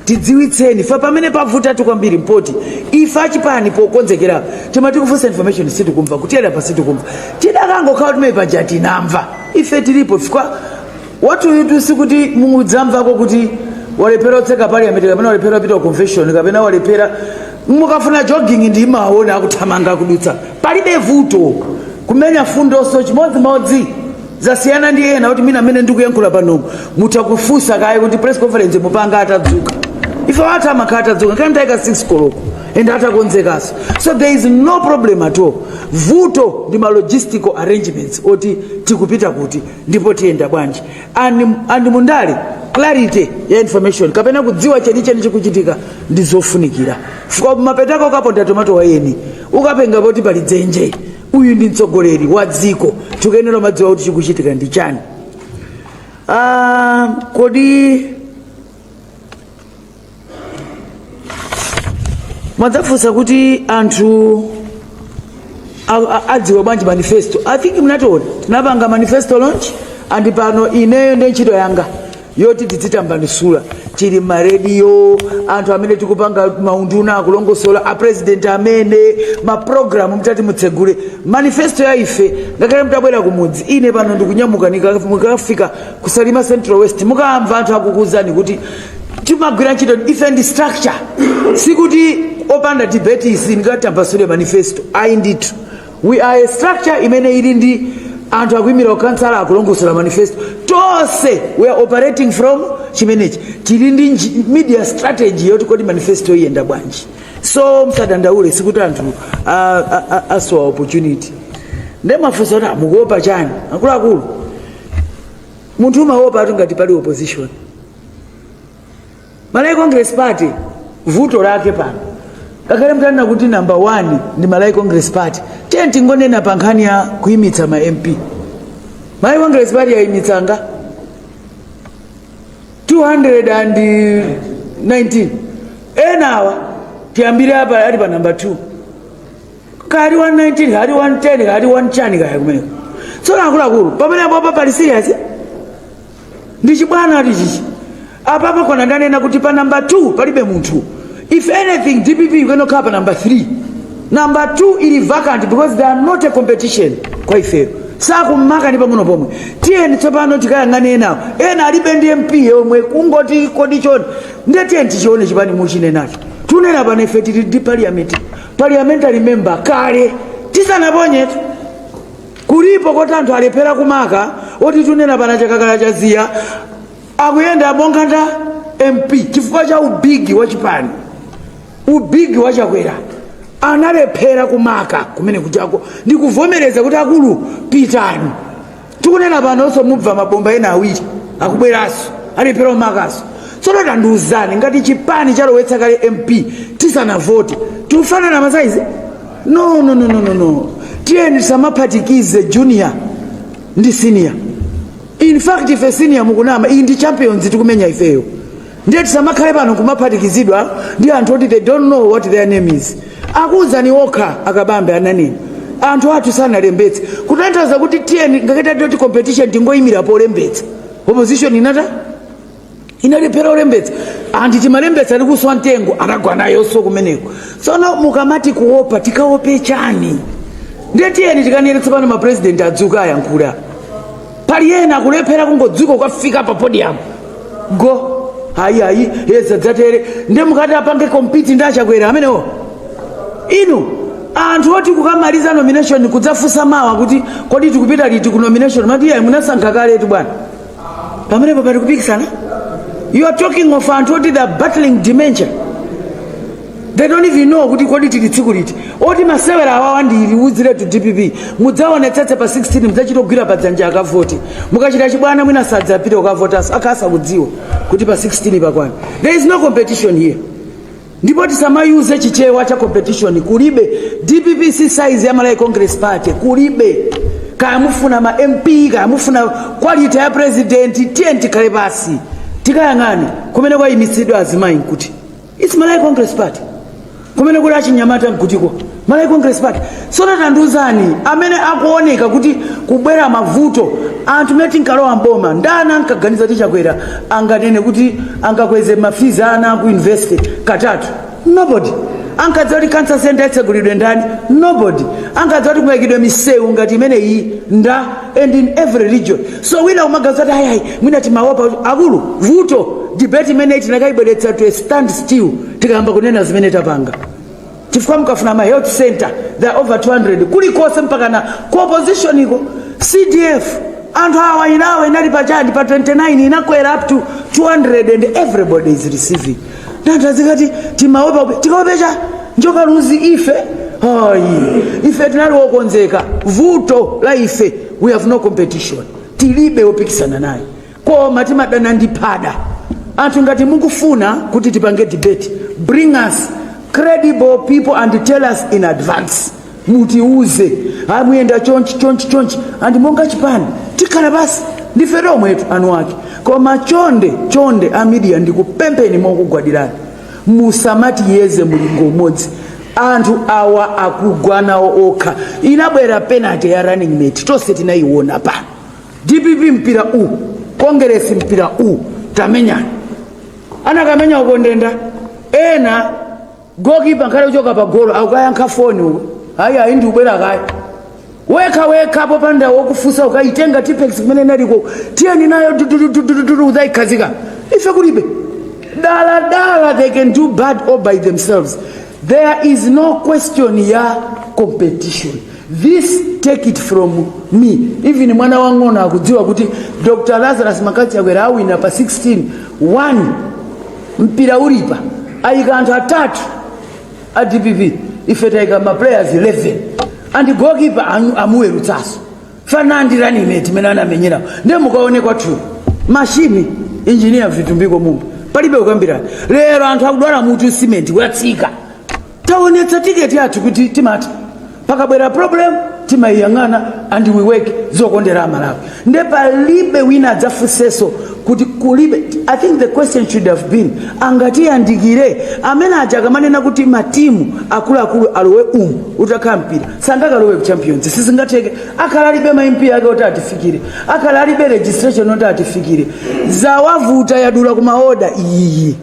tidziwitseni. Fa pamene pavutatu kwambiri mpoti ife achipani pokonzekera timati kufunsa information sitikumva, kutiyera pa sitikumva. Tidakangokhala timene paja tinamva, ife tilipo chifukwa watuyutu. Sikuti mudzamvako kuti walephera kutseka parliament, kapena walephera kupita ku convention, kapena walephera. Mukafuna jogging ndi maona akuthamanga kudutsa, palibe vuto. Kumenya fundonso chimodzimodzi. Zasiyana ndi ena kuti mina amene ndikuyankhula panomo mutha kufunsa kaye kuti press conference mupanga atadzuka. Ife athu amakhala atadzuka ngakhale mtayika 6 koloko and atakonzekaso, so there is no problem at all. Vuto ndi ma logistical arrangements oti tikupita kuti ndipo tiyenda bwanji, and mundale clarity ya information kapena kudziwa chenicheni chikuchitika ndi zofunikira. Fika mapetako ukaponda tomato wayeni, ukapenga poti pali dzenje. Uyu ndi mtsogoleri wa dziko, tikuyenera madziwa kuti chikuchitika ndi chani. Ah, kodi mwadzafunsa kuti anthu adziwe bwanji manifesto? I think mnationa tinapanga manifesto launch, and pano ineyo ndi ntchito yanga yoti tidzitambanisula chili marediyo, anthu amene tikupanga maunduna akulongosola, a president amene maprogramu mutati mutsegule manifesto ya ife. Ngakhale mutabwera kumudzi, ine pano ndikunyamuka, mukafika kuSalima Central West, mukamva anthu akukuuzani kuti timagwira ntchito ife ndi structure. Sikuti opanda debate isi ndingatambasule manifesto, ayi ndithu. We are a structure imene ili ndi anthu akuyimira ukansala, akulongosola manifesto tonse. We are operating from chimenechi. Tili ndi media strategy yoti kodi manifesto iyenda bwanji. So msadandaule, sikuti anthu asowa opportunity. Nde mafunso kuti mukuopa chani? Akuluakulu, munthu umaopa ati ngati pali opposition. Malawi Congress Party, vuto lake pano, ngakhale mtanena kuti number one ndi Malawi Congress Party, tiye tingonena pa nkhani ya kuyimitsa ma MP, Malawi Congress Party yayimitsanga 219. Enawa tiyambire apa ali pa number 2, kali 119, kali 110, kali 1 chani kaya kumeneko. Tsono akuluakulu, pamene apopa pali serious ndi chibwana ati chichi. Apapa kona ndanena kuti pa number 2 palibe munthu. If anything, DPP ikanakhala pa number 3. Number 2 ili vacant because they are not a competition kwa ifeyo, sakumaka ndi pang'ono pomwe. Tiyeni tsopano tikayang'ane enawo. Ena alibe ndi MP yomwe, kungoti kodi choni. Ndiye tiyeni tichione chipani muchinenacho. Tunena pano ife tili ndi parliamentary member kale tisanaponyetu. Kulipo koti anthu alephera kumaka, oti tunena pana chakakala chaziya akuyenda monga nda MP chifukwa cha ubigi wa chipani, ubigi wa Chakwera. Analephera kumaka kumene kuchako ndikuvomereza kuti akulu pitani. Tikunena panonso mubva mabomba ena awiri akubweranso, alephera kumakaso. Tsono tandiuzani, ngati chipani chalowetsa kale MP tisanavote, tikufanana ma size? No, no, no, no, no, no. Tiyeni tisamaphatikize junior ndi senior. In fact, ife senior mukunama, iyi ndi champions tikumenya ifeyo. Ndiye tisamakhale pano kumaphatikizidwa ndi anthu oti they don't know what their name is. Akuwuzani okha akabambe, ananena anthu athu sanalembetse, kutanthauza kuti tiyeni ngakati toti competition tingoyimira polembetsa. Opposition inata inalephera olembetsa, anthu timalembetsa likuswa mtengo, anagwa nayonso kumeneko. Tsono mukamati kuopa, tikaope chani? Ndiye tiyeni tikanene tsopano mapresident adzuka ayankhula. Pali ena akulephera kungodzuka kukafika pa podium go, hayi hayi, yeza dzatere. Ndiye mukati apange compete ndi aChakwera amenewo? Inu anthu oti kukamaliza nomination kudzafunsa mawa kuti kodi tikupita liti ku nomination, mati iyayi, munasankha kaletu bwana. Pamenepo pali kupikisana? You are talking of anthu oti they are battling dementia, they don't even know kuti kodi tili tsiku liti. Oti masewera awawa ndiliuzire to DPP, mudzaonetsetse pa 16 mudzachita kugwira pa dzanja akavoti. Mukachita chibwana, mwina sadzapita kukavotanso, akasa kudziwa kuti pa 16 pakwana. There is no competition here, ndipo tisamayuze Chichewa cha competition. Kulibe. DPP si size ya Malawi Congress Party, kulibe. Kaya mufuna ma MP, kaya mufuna quality ya president, tiye tikhale pasi tikayang'ane kumene kwayimitsidwa azimayi nkuti it's Malawi Congress Party, kumene kuli achinyamata nkutiko Malawi Congress Party. Tsono tandiuzani, amene akuoneka kuti kubwera mavuto, anthu mene tinkalowa mboma, ndani ankaganiza kuti Chakwera anganene kuti angakweze ma fees ana ku university katatu? Nobody. Ankadziwa kuti cancer center itsegulidwe ndani? Nobody. Ankadziwa kuti kungayikidwe misewu ngati imeneyi nda? And in every region. So wina umaganiza kuti ayi, mwina timaopa akulu. Vuto, debate imeneyi tinakayibweretsa to a stand still tikayamba kunena zimene tapanga, chifukwa mukafuna ma health center, there are over 200 kulikonse, mpaka na ku opposition iko, CDF. Anthu awa inawo inali pachani pa 29, inakwera up to 200 and everybody is receiving. Anthu azikati timaopa, tikaopecha njoka luzi ife ayi. Ife tinali wokonzeka. Vuto la ife, we have no competition, tilibe wopikisana naye, koma timadana ndi phada. Anthu, ngati mukufuna kuti tipange debate, bring us credible people and tell us in advance. Mutiuze amuyenda chonchi chonchi chonchi, and monga chipani tikhala basi ndife tomwetu anu ake. Koma chonde chonde, a media, ndikupempheni mokugwadirani, musamatiyeze mulingo umodzi. Anthu awa akugwa nawo okha. Inabwera penalty ya running mate, tonse tinayiona pano. DPP mpira u, Kongeresi mpira u, tamenyana, anakamenya ukondenda ena. Goalkeeper nkhale kuchoka pa golo akukayankha foni uko, ayi ayi, ndikubwera kaya. Wekha wekha popanda wokufusa, ukaitenga Tipp-Ex kumene inaliko, tiyeni nayo dudududududu, udzayikhazika. Ife kulibe dala dala. They can do bad all by themselves. There is no question ya competition. This, take it from me, even mwana wang'ono akudziwa kuti Dr Lazarus McCarthy Chakwera awina pa 16. 1 mpira ulipa, ayika anthu atatu a DPP, ife tayika ma players 11, and goalkeeper amuwerutsaso fanandi running mate imene anamenyera. Ndiye mukaone kwathu mashini, Engineer Vitumbiko Mumba, palibe kukambirana. Lero anthu akudwala mutu, simenti watsika. Taonetsa tiketi yathu kuti timati pakabwera problem timayiyang'ana and we work zokondera Amalawi. Nde palibe wina adzafunsenso kuti kulibe. I think the question should have been, angatiyandikire amene aja akamanena kuti matimu akuluakulu alowe umu, utakhala mpira sangakalowe ku Champions, sizingatheke. Akhala alibe ma MP ake oti atifikire, akhala alibe registration oti atifikire, zawavuta, yadula kumaoda iyi.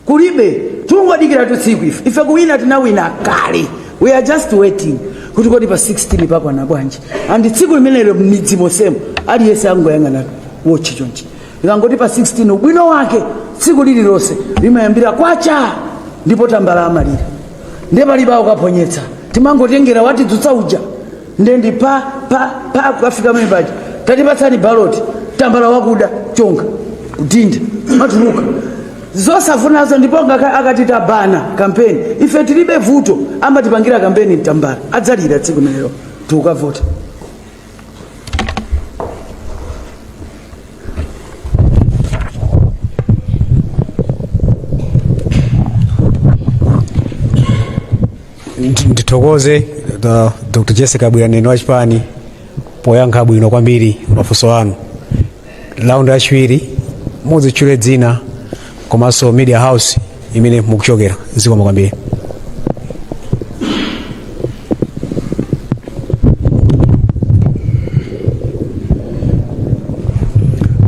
Kulibe, tungodikira tutsiku. Ife kuwina tinawina kale. We are just waiting kuti kodi pa 16 pakwana bwanji? And tsiku limenelo m'midzi mosemo aliyense angoyang'ana wotchi chonchi. Ikangoti pa 16, ubwino wake tsiku lililonse limayambira kwacha ndipo tambala amalira, ndiye palibe akukaphonyetsa. Timangotengera watidzutsa uja, nde ndi pa pa pa kukafika pamene paja, tatipatsani baloti, tambala wakuda chonga kudinda matuluka zosafunazo. Ndipo akati tabana kampeni, ife tilibe vuto, amatipangira kampeni mtambala adzalira tsiku limenelo tikukavota. Ndithokoze Dr Jessie Kabwila, mneneri wa chipani, poyankha bwino kwambiri mafunso anu. Round yachiwiri, mudzitchule dzina komanso media house imene mukuchokera. Zikomo kwambiri.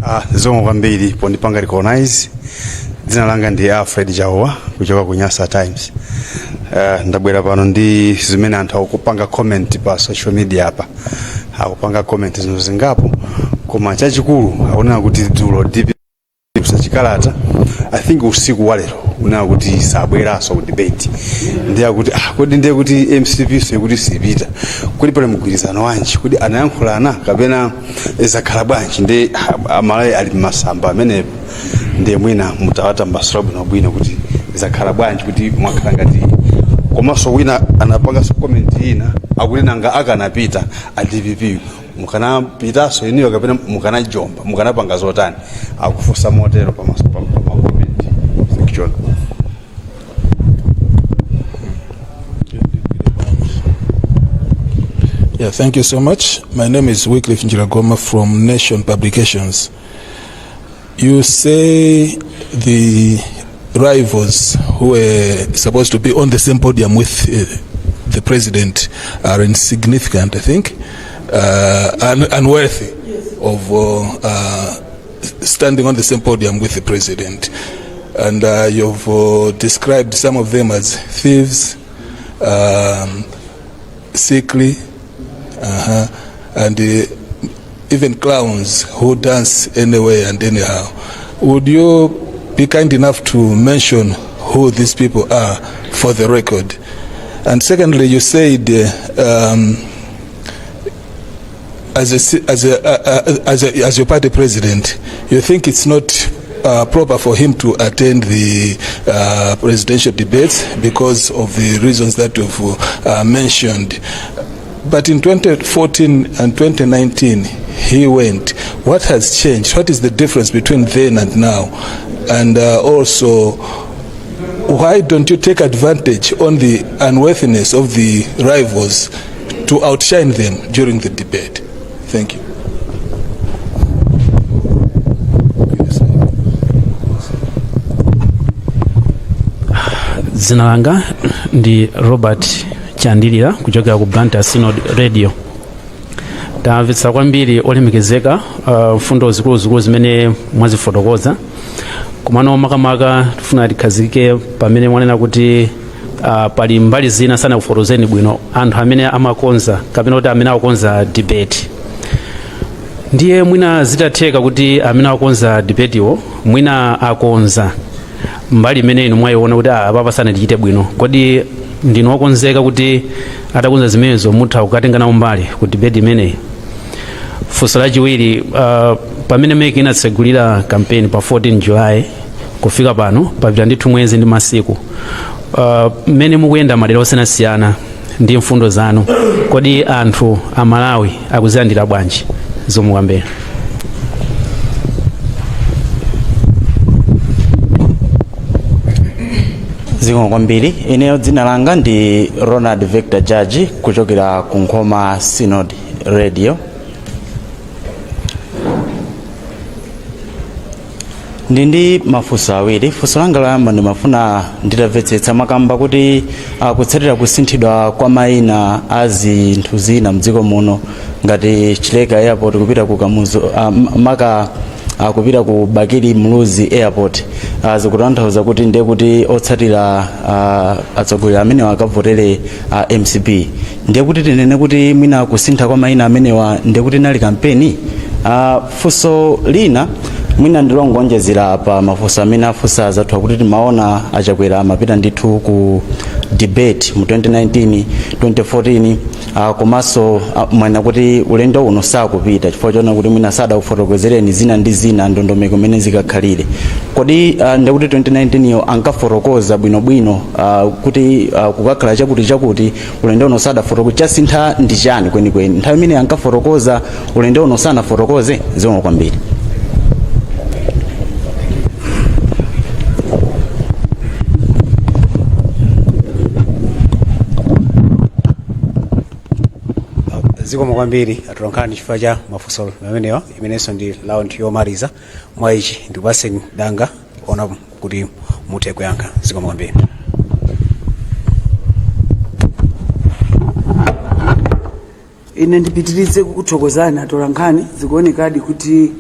Ah, zikomo kwambiri pondipanga recognize. Dzina langa ndi Alfred Jawa kuchoka ku Nyasa Times. Ndabwera pano ndi zimene anthu akupanga comment pa social media apa. Akupanga comment zinthu zingapo, koma chachikulu akunena kuti dzulo DPP kusachikalata, I think usiku wa lero, unena kuti sabweranso ku debate. Ndiye akuti, ah, kodi ndiye kuti MCP so kuti sipita kuti pali mgwirizano wanji? Kuti anayankhulana kapena zakhala bwanji? Ndi Amalawi ali mmasamba amenepo, ndiye mwina mutawatambasula bwinobwino kuti zakhala bwanji kuti mwakhala ngati. Komanso wina anapanganso comment ina, akuti nanga akanapita a DPP mukanapitanso inuyo kapena mukanajomba, mukanapanga zotani? Akufunsa motero pamaso pa ma comment section. Yeah, thank you so much. My name is Wycliffe Njiragoma from Nation Publications. You say the rivals who were supposed to be on the same podium with the president are insignificant, I think, unworthy of standing on the same podium with the president. And you've described some of them as thieves, sickly, and even clowns who dance anyway and anyhow. Would you be kind enough to mention who these people are for the record? And secondly, you said as a, si- as a, as a, as your party president, you think it's not proper for him to attend the presidential debates because of the reasons that you've mentioned. But in 2014 and 2019, he went. What has changed? What is the difference between then and now? And also, why don't you take advantage on the unworthiness of the rivals to outshine them during the debate? Thank you. Dzina langa ndi Robert Chandilira kuchokera ku Blantyre Synod Radio. Tamvetsa kwambiri, olemekezeka, mfundo zikuluzikulu zimene mwazifotokoza, komano makamaka tifuna tikhazikike pamene mwanena kuti pali mbali zina sanakufotokozeni bwino anthu amene amakonza kapena kuti amene akukonza debate. Ndiye mwina zitatheka kuti amene akukonza debatewo mwina akonza mbali imene inu mwayiona kuti apapa sanatichite bwino, kodi ndinu wokonzeka kuti atakonza zimenezo mutha kukatenga nawo mbali ku debate imeneyi? Funso lachiwiri, pamene MEC inatsegulira kampeni pa 14 July kufika pano papita ndithu mwezi ndi masiku, mmene mukuyenda madera osiyanasiyana ndi mfundo zanu, kodi anthu a Malawi akuzilandira bwanji zomwe kwambiri? Zikomo kwambiri. Ineyo dzina langa ndi Ronald Victor Judge kuchokera ku Nkhoma Synod Radio. Ndi mafunso awiri. Funso langa loyamba, ndimafuna nditamvetsetsa makamba kuti kutsatira kusinthidwa kwa mayina a zinthu zina mdziko muno ngati Chileka Airport kupita ku Kamuzu, maka kupita ku Bakili Muluzi Airport, zikutanthauza kuti ndiye kuti otsatira atsogoleri amenewa akavotere MCP. Ndiye kuti tinene kuti mwina kusintha kwa mayina amenewa ndiye kuti inali kampeni? Funso lina mwina ndilongonjezera pa mafunso amene afunsa azathu, kuti timaona aChakwera amapita ndithu ku debate mu 2019, 2014, komanso mwanena kuti ulendo uno sakupita chifukwa choona kuti mwina sadakufotokozereni zina ndi zina, ndondomeko imene zikakhalire. Kodi ndikuti 2019 yo ankafotokoza bwinobwino kuti kukakhala chakuti chakuti, ulendo uno sadafotokoza? Chasintha ndi chani kwenikweni? Nthawi imene ankafotokoza, ulendo uno sanafotokoze? Zikomo kwambiri. Zikomo kwambiri atolankhani chifukwa cha mafunso amenewa. Imenenso ndi round yomaliza. Mwa ichi ndikupaseni danga ona kuti muthe kuyankha. Zikomo kwambiri. Ine ndipitirize kukuthokozani atolankhani. Zikuonekadi kuti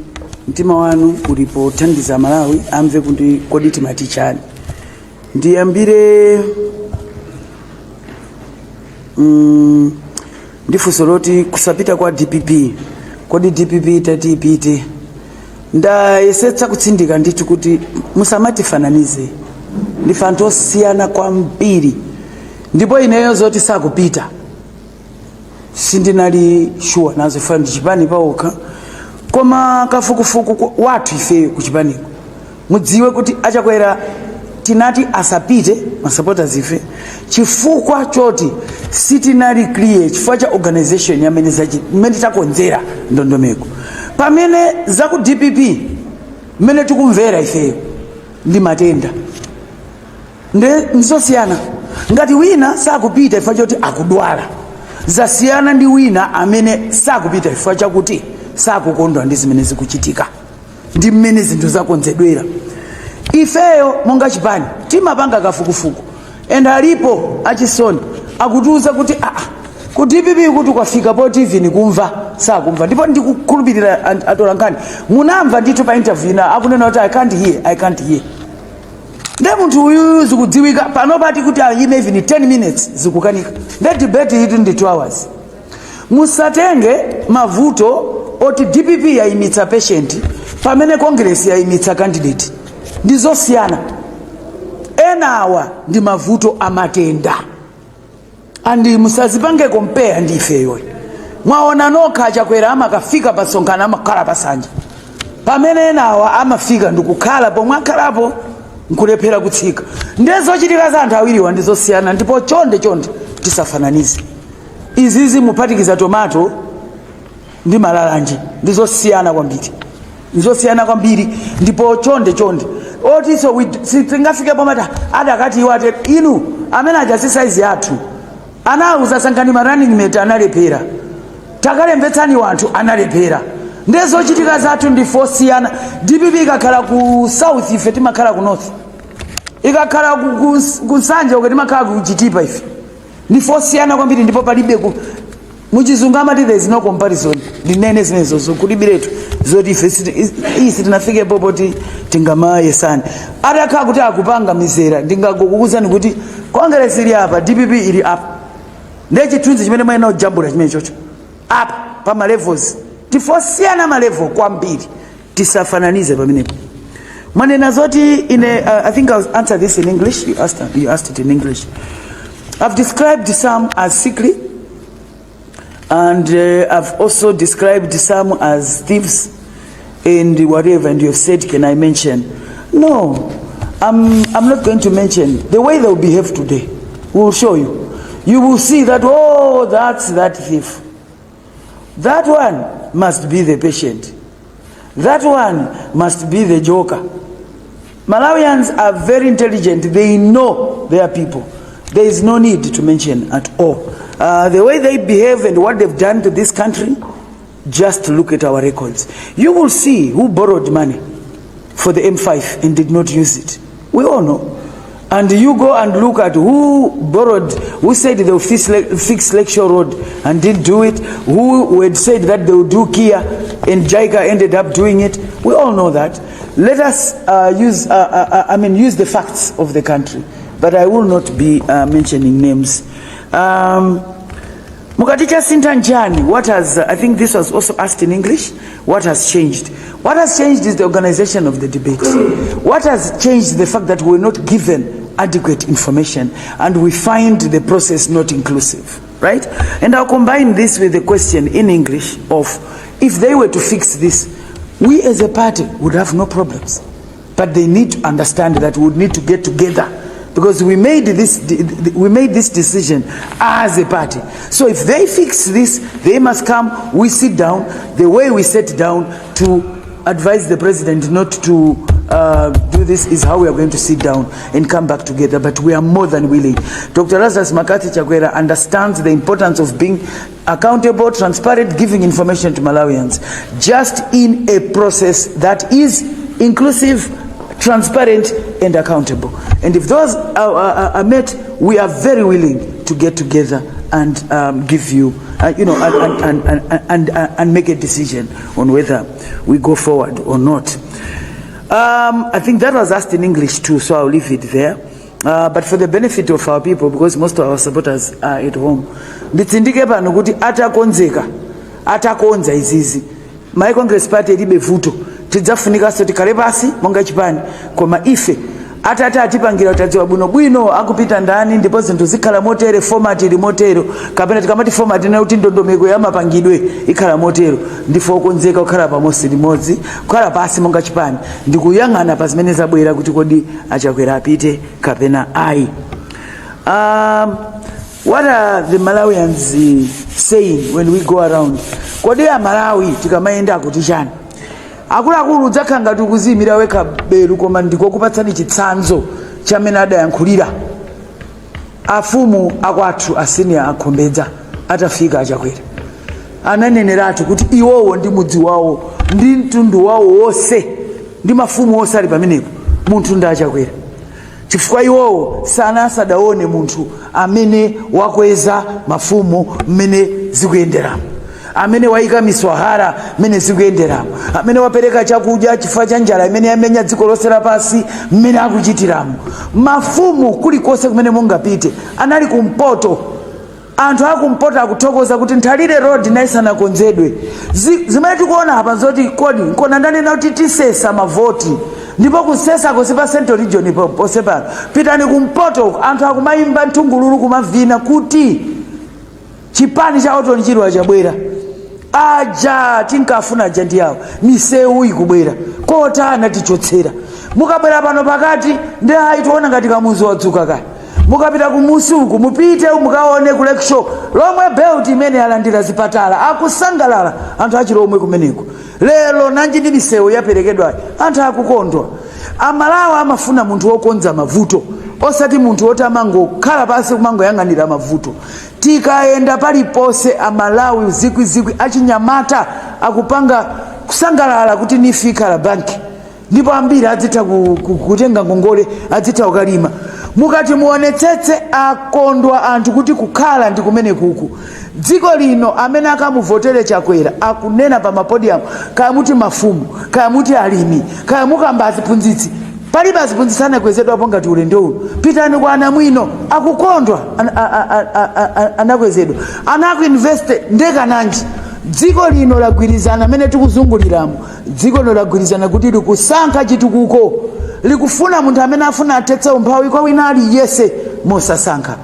mtima wanu ulipo pothandiza Malawi amve kuti kodi timati chani. Ndiyambire ndi funso loti kusapita kwa DPP. Kodi DPP tati ipite? Ndayesetsa kutsindika ndithu kuti musamatifananize, ndife anthu osiyana kwambiri. Ndipo ineyo zoti sakupita sindinali sure nazo, ife ndi chipani paokha. Koma kafukufuku wathu ifeyo kuchipaniko, mudziwe kuti aChakwera tinati asapite, masupporters ife, chifukwa choti sitinali clear, chifukwa cha organization yamene mmene takonzera ndondomeko. Pamene za ku DPP, mmene tikumvera ifeyo, ndi matenda, nde ndizosiyana. Ngati wina sakupita chifukwa choti akudwala, zasiyana ndi wina amene sakupita chifukwa chakuti sakukondwa ndi zimene zikuchitika ndi mmene zinthu zakonzedwera. Ifeyo monga chipani timapanga kafukufuku, and alipo achisoni akutiuza kuti aa, ku DPP kuti kwafika poti even kumva sakumva. Ndipo ndikukhulupirira atolankhani munamva ndithu pa interview ina akunena kuti, "I can't hear, I can't hear." Nde munthu uyuyu zikudziwika pano pati kuti ayime even 10 minutes zikukanika, nde debate itu ndi 2 hours. Musatenge mavuto oti DPP yayimitsa patient pamene Congress yayimitsa candidate, ndi zosiyana. Enawa ndi mavuto amatenda, and musazipange compare ndi ifeyo. Mwaona nokha, Achakwera amakafika pa msonkhano amakhala pasanja, pamene enawa amafika ndikukhala pomwe akhalapo nkulephera kutsika. Ndiye zochitika za anthu awiriwa ndizosiyana, ndipo chonde chonde tisafananize izizi. Muphatikiza tomato ndi malalanje, ndizosiyana kwambiri, ndizosiyana kwambiri. Ndipo chonde chonde otiso sitingafike pomati adakati iwo ate inu amene aja si size yathu. Anawuza sankhani ma running mate, analephera. Takalembetsani wanthu, analephera. Ndiye zochitika zathu ndi zosiyana. DPP ikakhala ku south, ife timakhala ku north. Ikakhala ku Nsanje uko, timakhala ku Chitipa. Ife ndife osiyana kwambiri, ndipo palibe ku muchizungu amati there is no comparison. Ndinene zimenezozo, kulibiretu zoti ife iyi sitinafike popoti tingamayesani. Atakhala kuti akupanga mizera, ndingakukuuzani kuti Congress ili apa, DPP ili apa. Ndiye chithunzi chimene mwayena kujambula chimene chocho apa pa ma levels, tifosiyana ma level kwambiri, tisafananize pamenepo. Mwanena zoti ine I think I'll answer this in English. You asked it in English. I've described some as sickly and I've also described some as thieves and whatever, and you have said, can I mention? No, I'm not going to mention. The way they'll behave today will show you. You will see that, oh, that's that thief. That one must be the patient. That one must be the joker. Malawians are very intelligent. They know their people. There is no need to mention at all. The way they behave and what they've done to this country, just look at our records. You will see who borrowed money for the M5 and did not use it. We all know. And you go and look at who borrowed, who said they will fix Lakeshore Road and didn't do it, who had said that they would do KIA and JICA ended up doing it. We all know that. Let us use, I mean, use the facts of the country. But I will not be mentioning names. Mukati chasintha nchani? What has, I think this was also asked in English, what has changed? What has changed is the organization of the debate. What has changed is the fact that we're not given adequate information and we find the process not inclusive, right? And I'll combine this with the question in English of if they were to fix this, we as a party would have no problems. But they need to understand that we would need to get together because we made this decision as a party. So if they fix this, they must come, we sit down the way we sat down to advise the president not to do this is how we are going to sit down and come back together. But we are more than willing. Dr. Lazarus McCarthy Chakwera understands the importance of being accountable, transparent, giving information to Malawians, just in a process that is inclusive, transparent and accountable. And if those are met, we are very willing to get together and give you, you know, and make a decision on whether we go forward or not. I think that was asked in English too, so I'll leave it there. But for the benefit of our people, because most of our supporters are at home, nditsindike pano kuti atakonzeka, atakonza izizi, Malawi Congress Party ilibe vuto. Tidzafunikanso tikhale pasi monga chipani, koma ife atati atipangira, tadziwa bwinobwino akupita ndani, ndipo zinthu zikhala motere, format ili motero, kapena tikamati format ina kuti ndondomeko ya mapangidwe ikhala motero, ndife okonzeka kukhala pamodzi limodzi, kukhala pasi monga chipani ndikuyang'ana pa zimene zabwera kuti kodi Achakwera apite kapena ayi. What are the Malawians saying when we go around? Kodi Amalawi tikamayenda akuti chani? Akuluakulu, udzakhala ngati ukuziyimira wekha belu, koma ndikokupatsani chitsanzo chamene adayankhulira afumu akwathu a senior akhombedza. Atafika Achakwera, ananeneratu kuti iwowo ndi mudzi wawo ndi mtundu wawo wonse ndi mafumu onse ali pamenepo, munthu ndi Achakwera, chifukwa iwowo sana asadaone munthu amene wakweza mafumu mmene zikuyenderamo, amene wayika miswahara mmene zikuyenderamo, amene wapereka chakudya chifukwa cha njala imene yamenya dziko lonse lapansi mmene akuchitiramo. Mafumu kulikonse kumene mungapite, anali kumpoto, anthu akumpoto akuthokoza kuti Nthalire Road nayi sanakonzedwe. Zimene tikuona apa zoti kodi nkona ndanena kuti tisesa mavoti, ndipo kusesako si pa Central Region ponse pano. Pitani kumpoto uko, anthu akumayimba nthungululu, kumavina kuti chipani cha Orton Chirwa chabwera. Aja tinkafuna aja ndi awo. Misewu ikubwera kota anatichotsera. Mukabwera pano pakati ndi ayi, tiona ngati Kamuzu wadzuka kale. Mukapita kumusi uku, mupite mukaone ku Lakeshore, Lomwe Belt imene alandira zipatala, akusangalala anthu achilomwe kumeneko. Lero nanji ndi misewu yaperekedwayi, anthu akukondwa. Amalawi amafuna munthu wokonza mavuto, osati munthu woti amangokhala pansi kumangoyang'anira mavuto. Tikayenda paliponse, Amalawi zikwizikwi achinyamata akupanga kusangalala kuti NEEF ikhala banki, ndipo ambiri adzitha kutenga ngongole, adzitha kukalima. Mukati muonetsetse, akondwa anthu kuti kukhala ndi kumene kuku dziko lino. Amene akamuvotere Chakwera akunena pa mapodium, kaya muti mafumu, kaya muti alimi, kaya mukamba aziphunzitsi, palibe aziphunzitsi anakwezedwapo ngati ulendo uno. Pitani kwa anamwino, akukondwa, anakwezedwa. Ana aku university ndekananji. Dziko lino lagwirizana, amene tikuzunguliramo, dziko lino lagwirizana kuti likusankha chitukuko, likufuna munthu amene afuna athetse umphawi kwa wina aliyense mosasankha.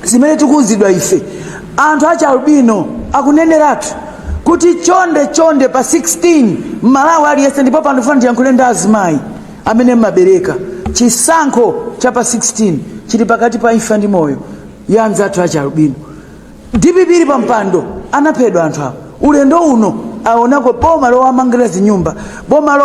Zimene tikuwuzidwa ife, anthu achialubino akuneneratu kuti chonde chonde pa 16 Mmalawi aliyense, ndipo pano ndifuna ndiyankhule ndi azimayi amene mmabereka, chisankho cha pa 16 chili pakati pa imfa ndi moyo ya anzathu achialubino. DPP ili pa mpando anaphedwa anthu awo. Ulendo uno aonako boma lowamangira zinyumba, boma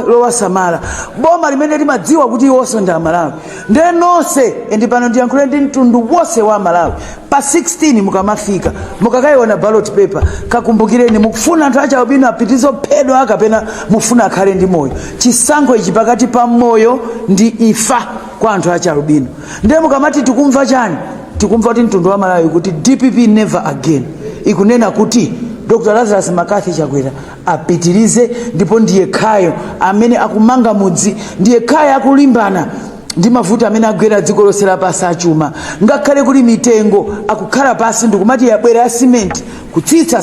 lowasamala, boma limene limadziwa kuti iwonso ndi Amalawi. Nde nonse, and pano ndiyankhule ndi mtundu wonse wa Amalawi, pa 16 mukamafika mukakayiona ballot paper, kakumbukireni, mukufuna anthu achialubino apitirize kuphedwa kapena mufuna akhale ndi moyo? Chisankho ichi pakati pa moyo ndi imfa kwa anthu achialubino. Ndiye mukamati tikumva chani, tikumva kuti mtundu wa Malawi kuti DPP never again ikunena kuti Dr Lazarus McCarthy Chakwera apitirize, ndipo ndiye khayo amene akumanga mudzi, ndiye khayo akulimbana ndi mavuto amene agwera dziko lonse lapansi achuma. Ngakhale kuli mitengo, akukhala pasi ndikumati yabwera ya simenti, kutsitsa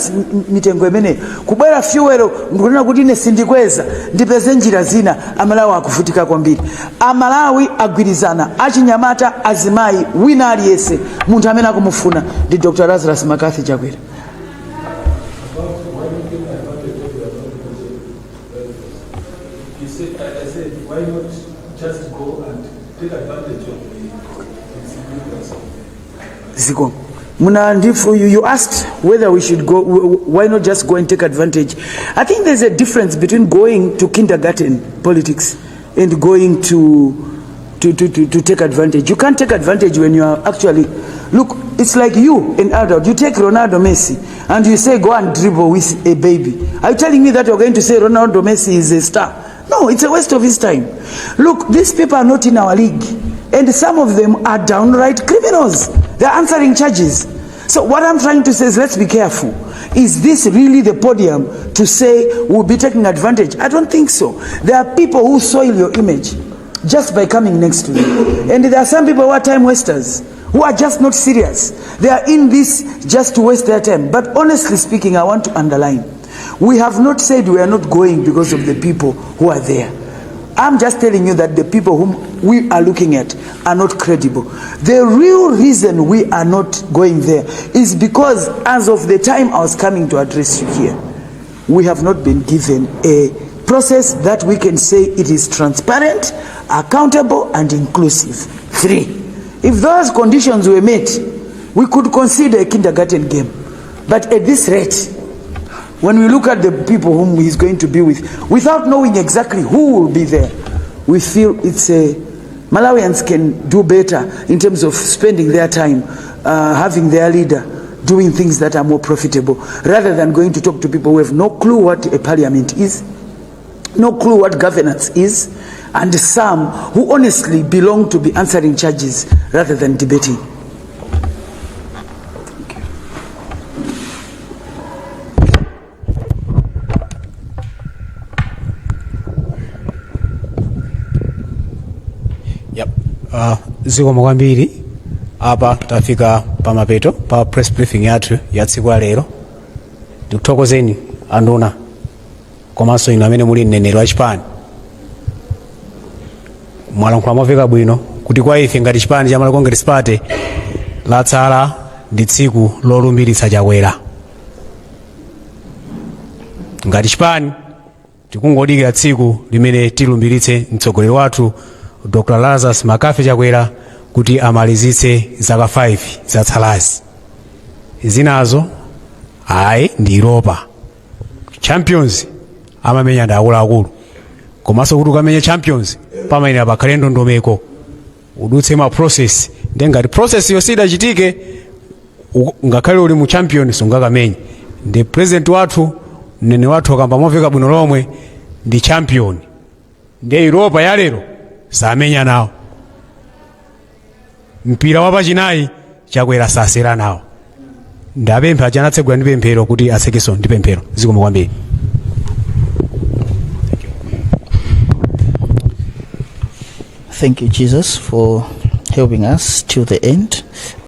mitengo imeneyo. Kubwera fuel, ndikunena kuti ine sindikweza, ndipeze njira zina. Amalawi akuvutika kwambiri. Amalawi agwirizana, achinyamata, azimayi, wina aliyense, munthu amene akumufuna ndi Dr Lazarus McCarthy Chakwera. You said, I said, why not just go and take advantage of the insignificance of the Ziko. Muna ndifu, you asked whether we should go, why not just go and take advantage. I think there's a difference between going to kindergarten politics and going to take advantage. You can't take advantage when you are actually, look, it's like you, an adult, you take Ronaldo Messi and you say go and dribble with a baby. Are you telling me that you're going to say Ronaldo Messi is a star? No, it's a waste of his time. Look, these people are not in our league. And some of them are downright criminals. They're answering charges. So what I'm trying to say is, let's be careful. Is this really the podium to say we'll be taking advantage? I don't think so. There are people who soil your image just by coming next to you. And there are some people who are time wasters, who are just not serious. They are in this just to waste their time. But honestly speaking, I want to underline, we have not said we are not going because of the people who are there. I'm just telling you that the people whom we are looking at are not credible. The real reason we are not going there is because as of the time I was coming to address you here, we have not been given a process that we can say it is transparent, accountable, and inclusive. Three, if those conditions were met, we could consider a kindergarten game. But at this rate, when we look at the people whom he's going to be with, without knowing exactly who will be there, we feel it's a Malawians can do better in terms of spending their time, having their leader doing things that are more profitable, rather than going to talk to people who have no clue what a parliament is, no clue what governance is, and some who honestly belong to be answering charges rather than debating. Yep. Zikomo kwambiri. Apa tafika pamapeto pa press briefing yathu ya tsiku la lero. Ndikuthokozeni anduna komanso inu amene muli mneneri wa chipani. Mwalankhula momveka bwino kuti kwa ife ngati chipani cha Malawi Congress Party latsala ndi tsiku lolumbiritsa Chakwera. Ngati chipani tikungodikira tsiku limene tilumbiritse mtsogoleri wathu Dr Lazarus McCarthy Chakwera kuti amalizitse zaka 5 zatsalazi. Zinazo ayi, ndi Europa Champions amamenya ndi akuluakulu, komanso kuti ukamenye Champions pamayenera pakhale ndondomeko, udutse ma process. Ndiye ngati process yo sidachitike, ngakhale uli mu champion sungakamenye. Ndi president wathu, mneneri wathu akamba momveka bwino lomwe, ndi champion. Ndiye Europa ya lero samenya nawo, mpira wapachinayi Chakwera sasera nawo. Ndapempha aja anatsegula ndi pemphero kuti atsekenso ndi pemphero. Zikomo kwambiri. Thank you, Jesus, for helping us till the end.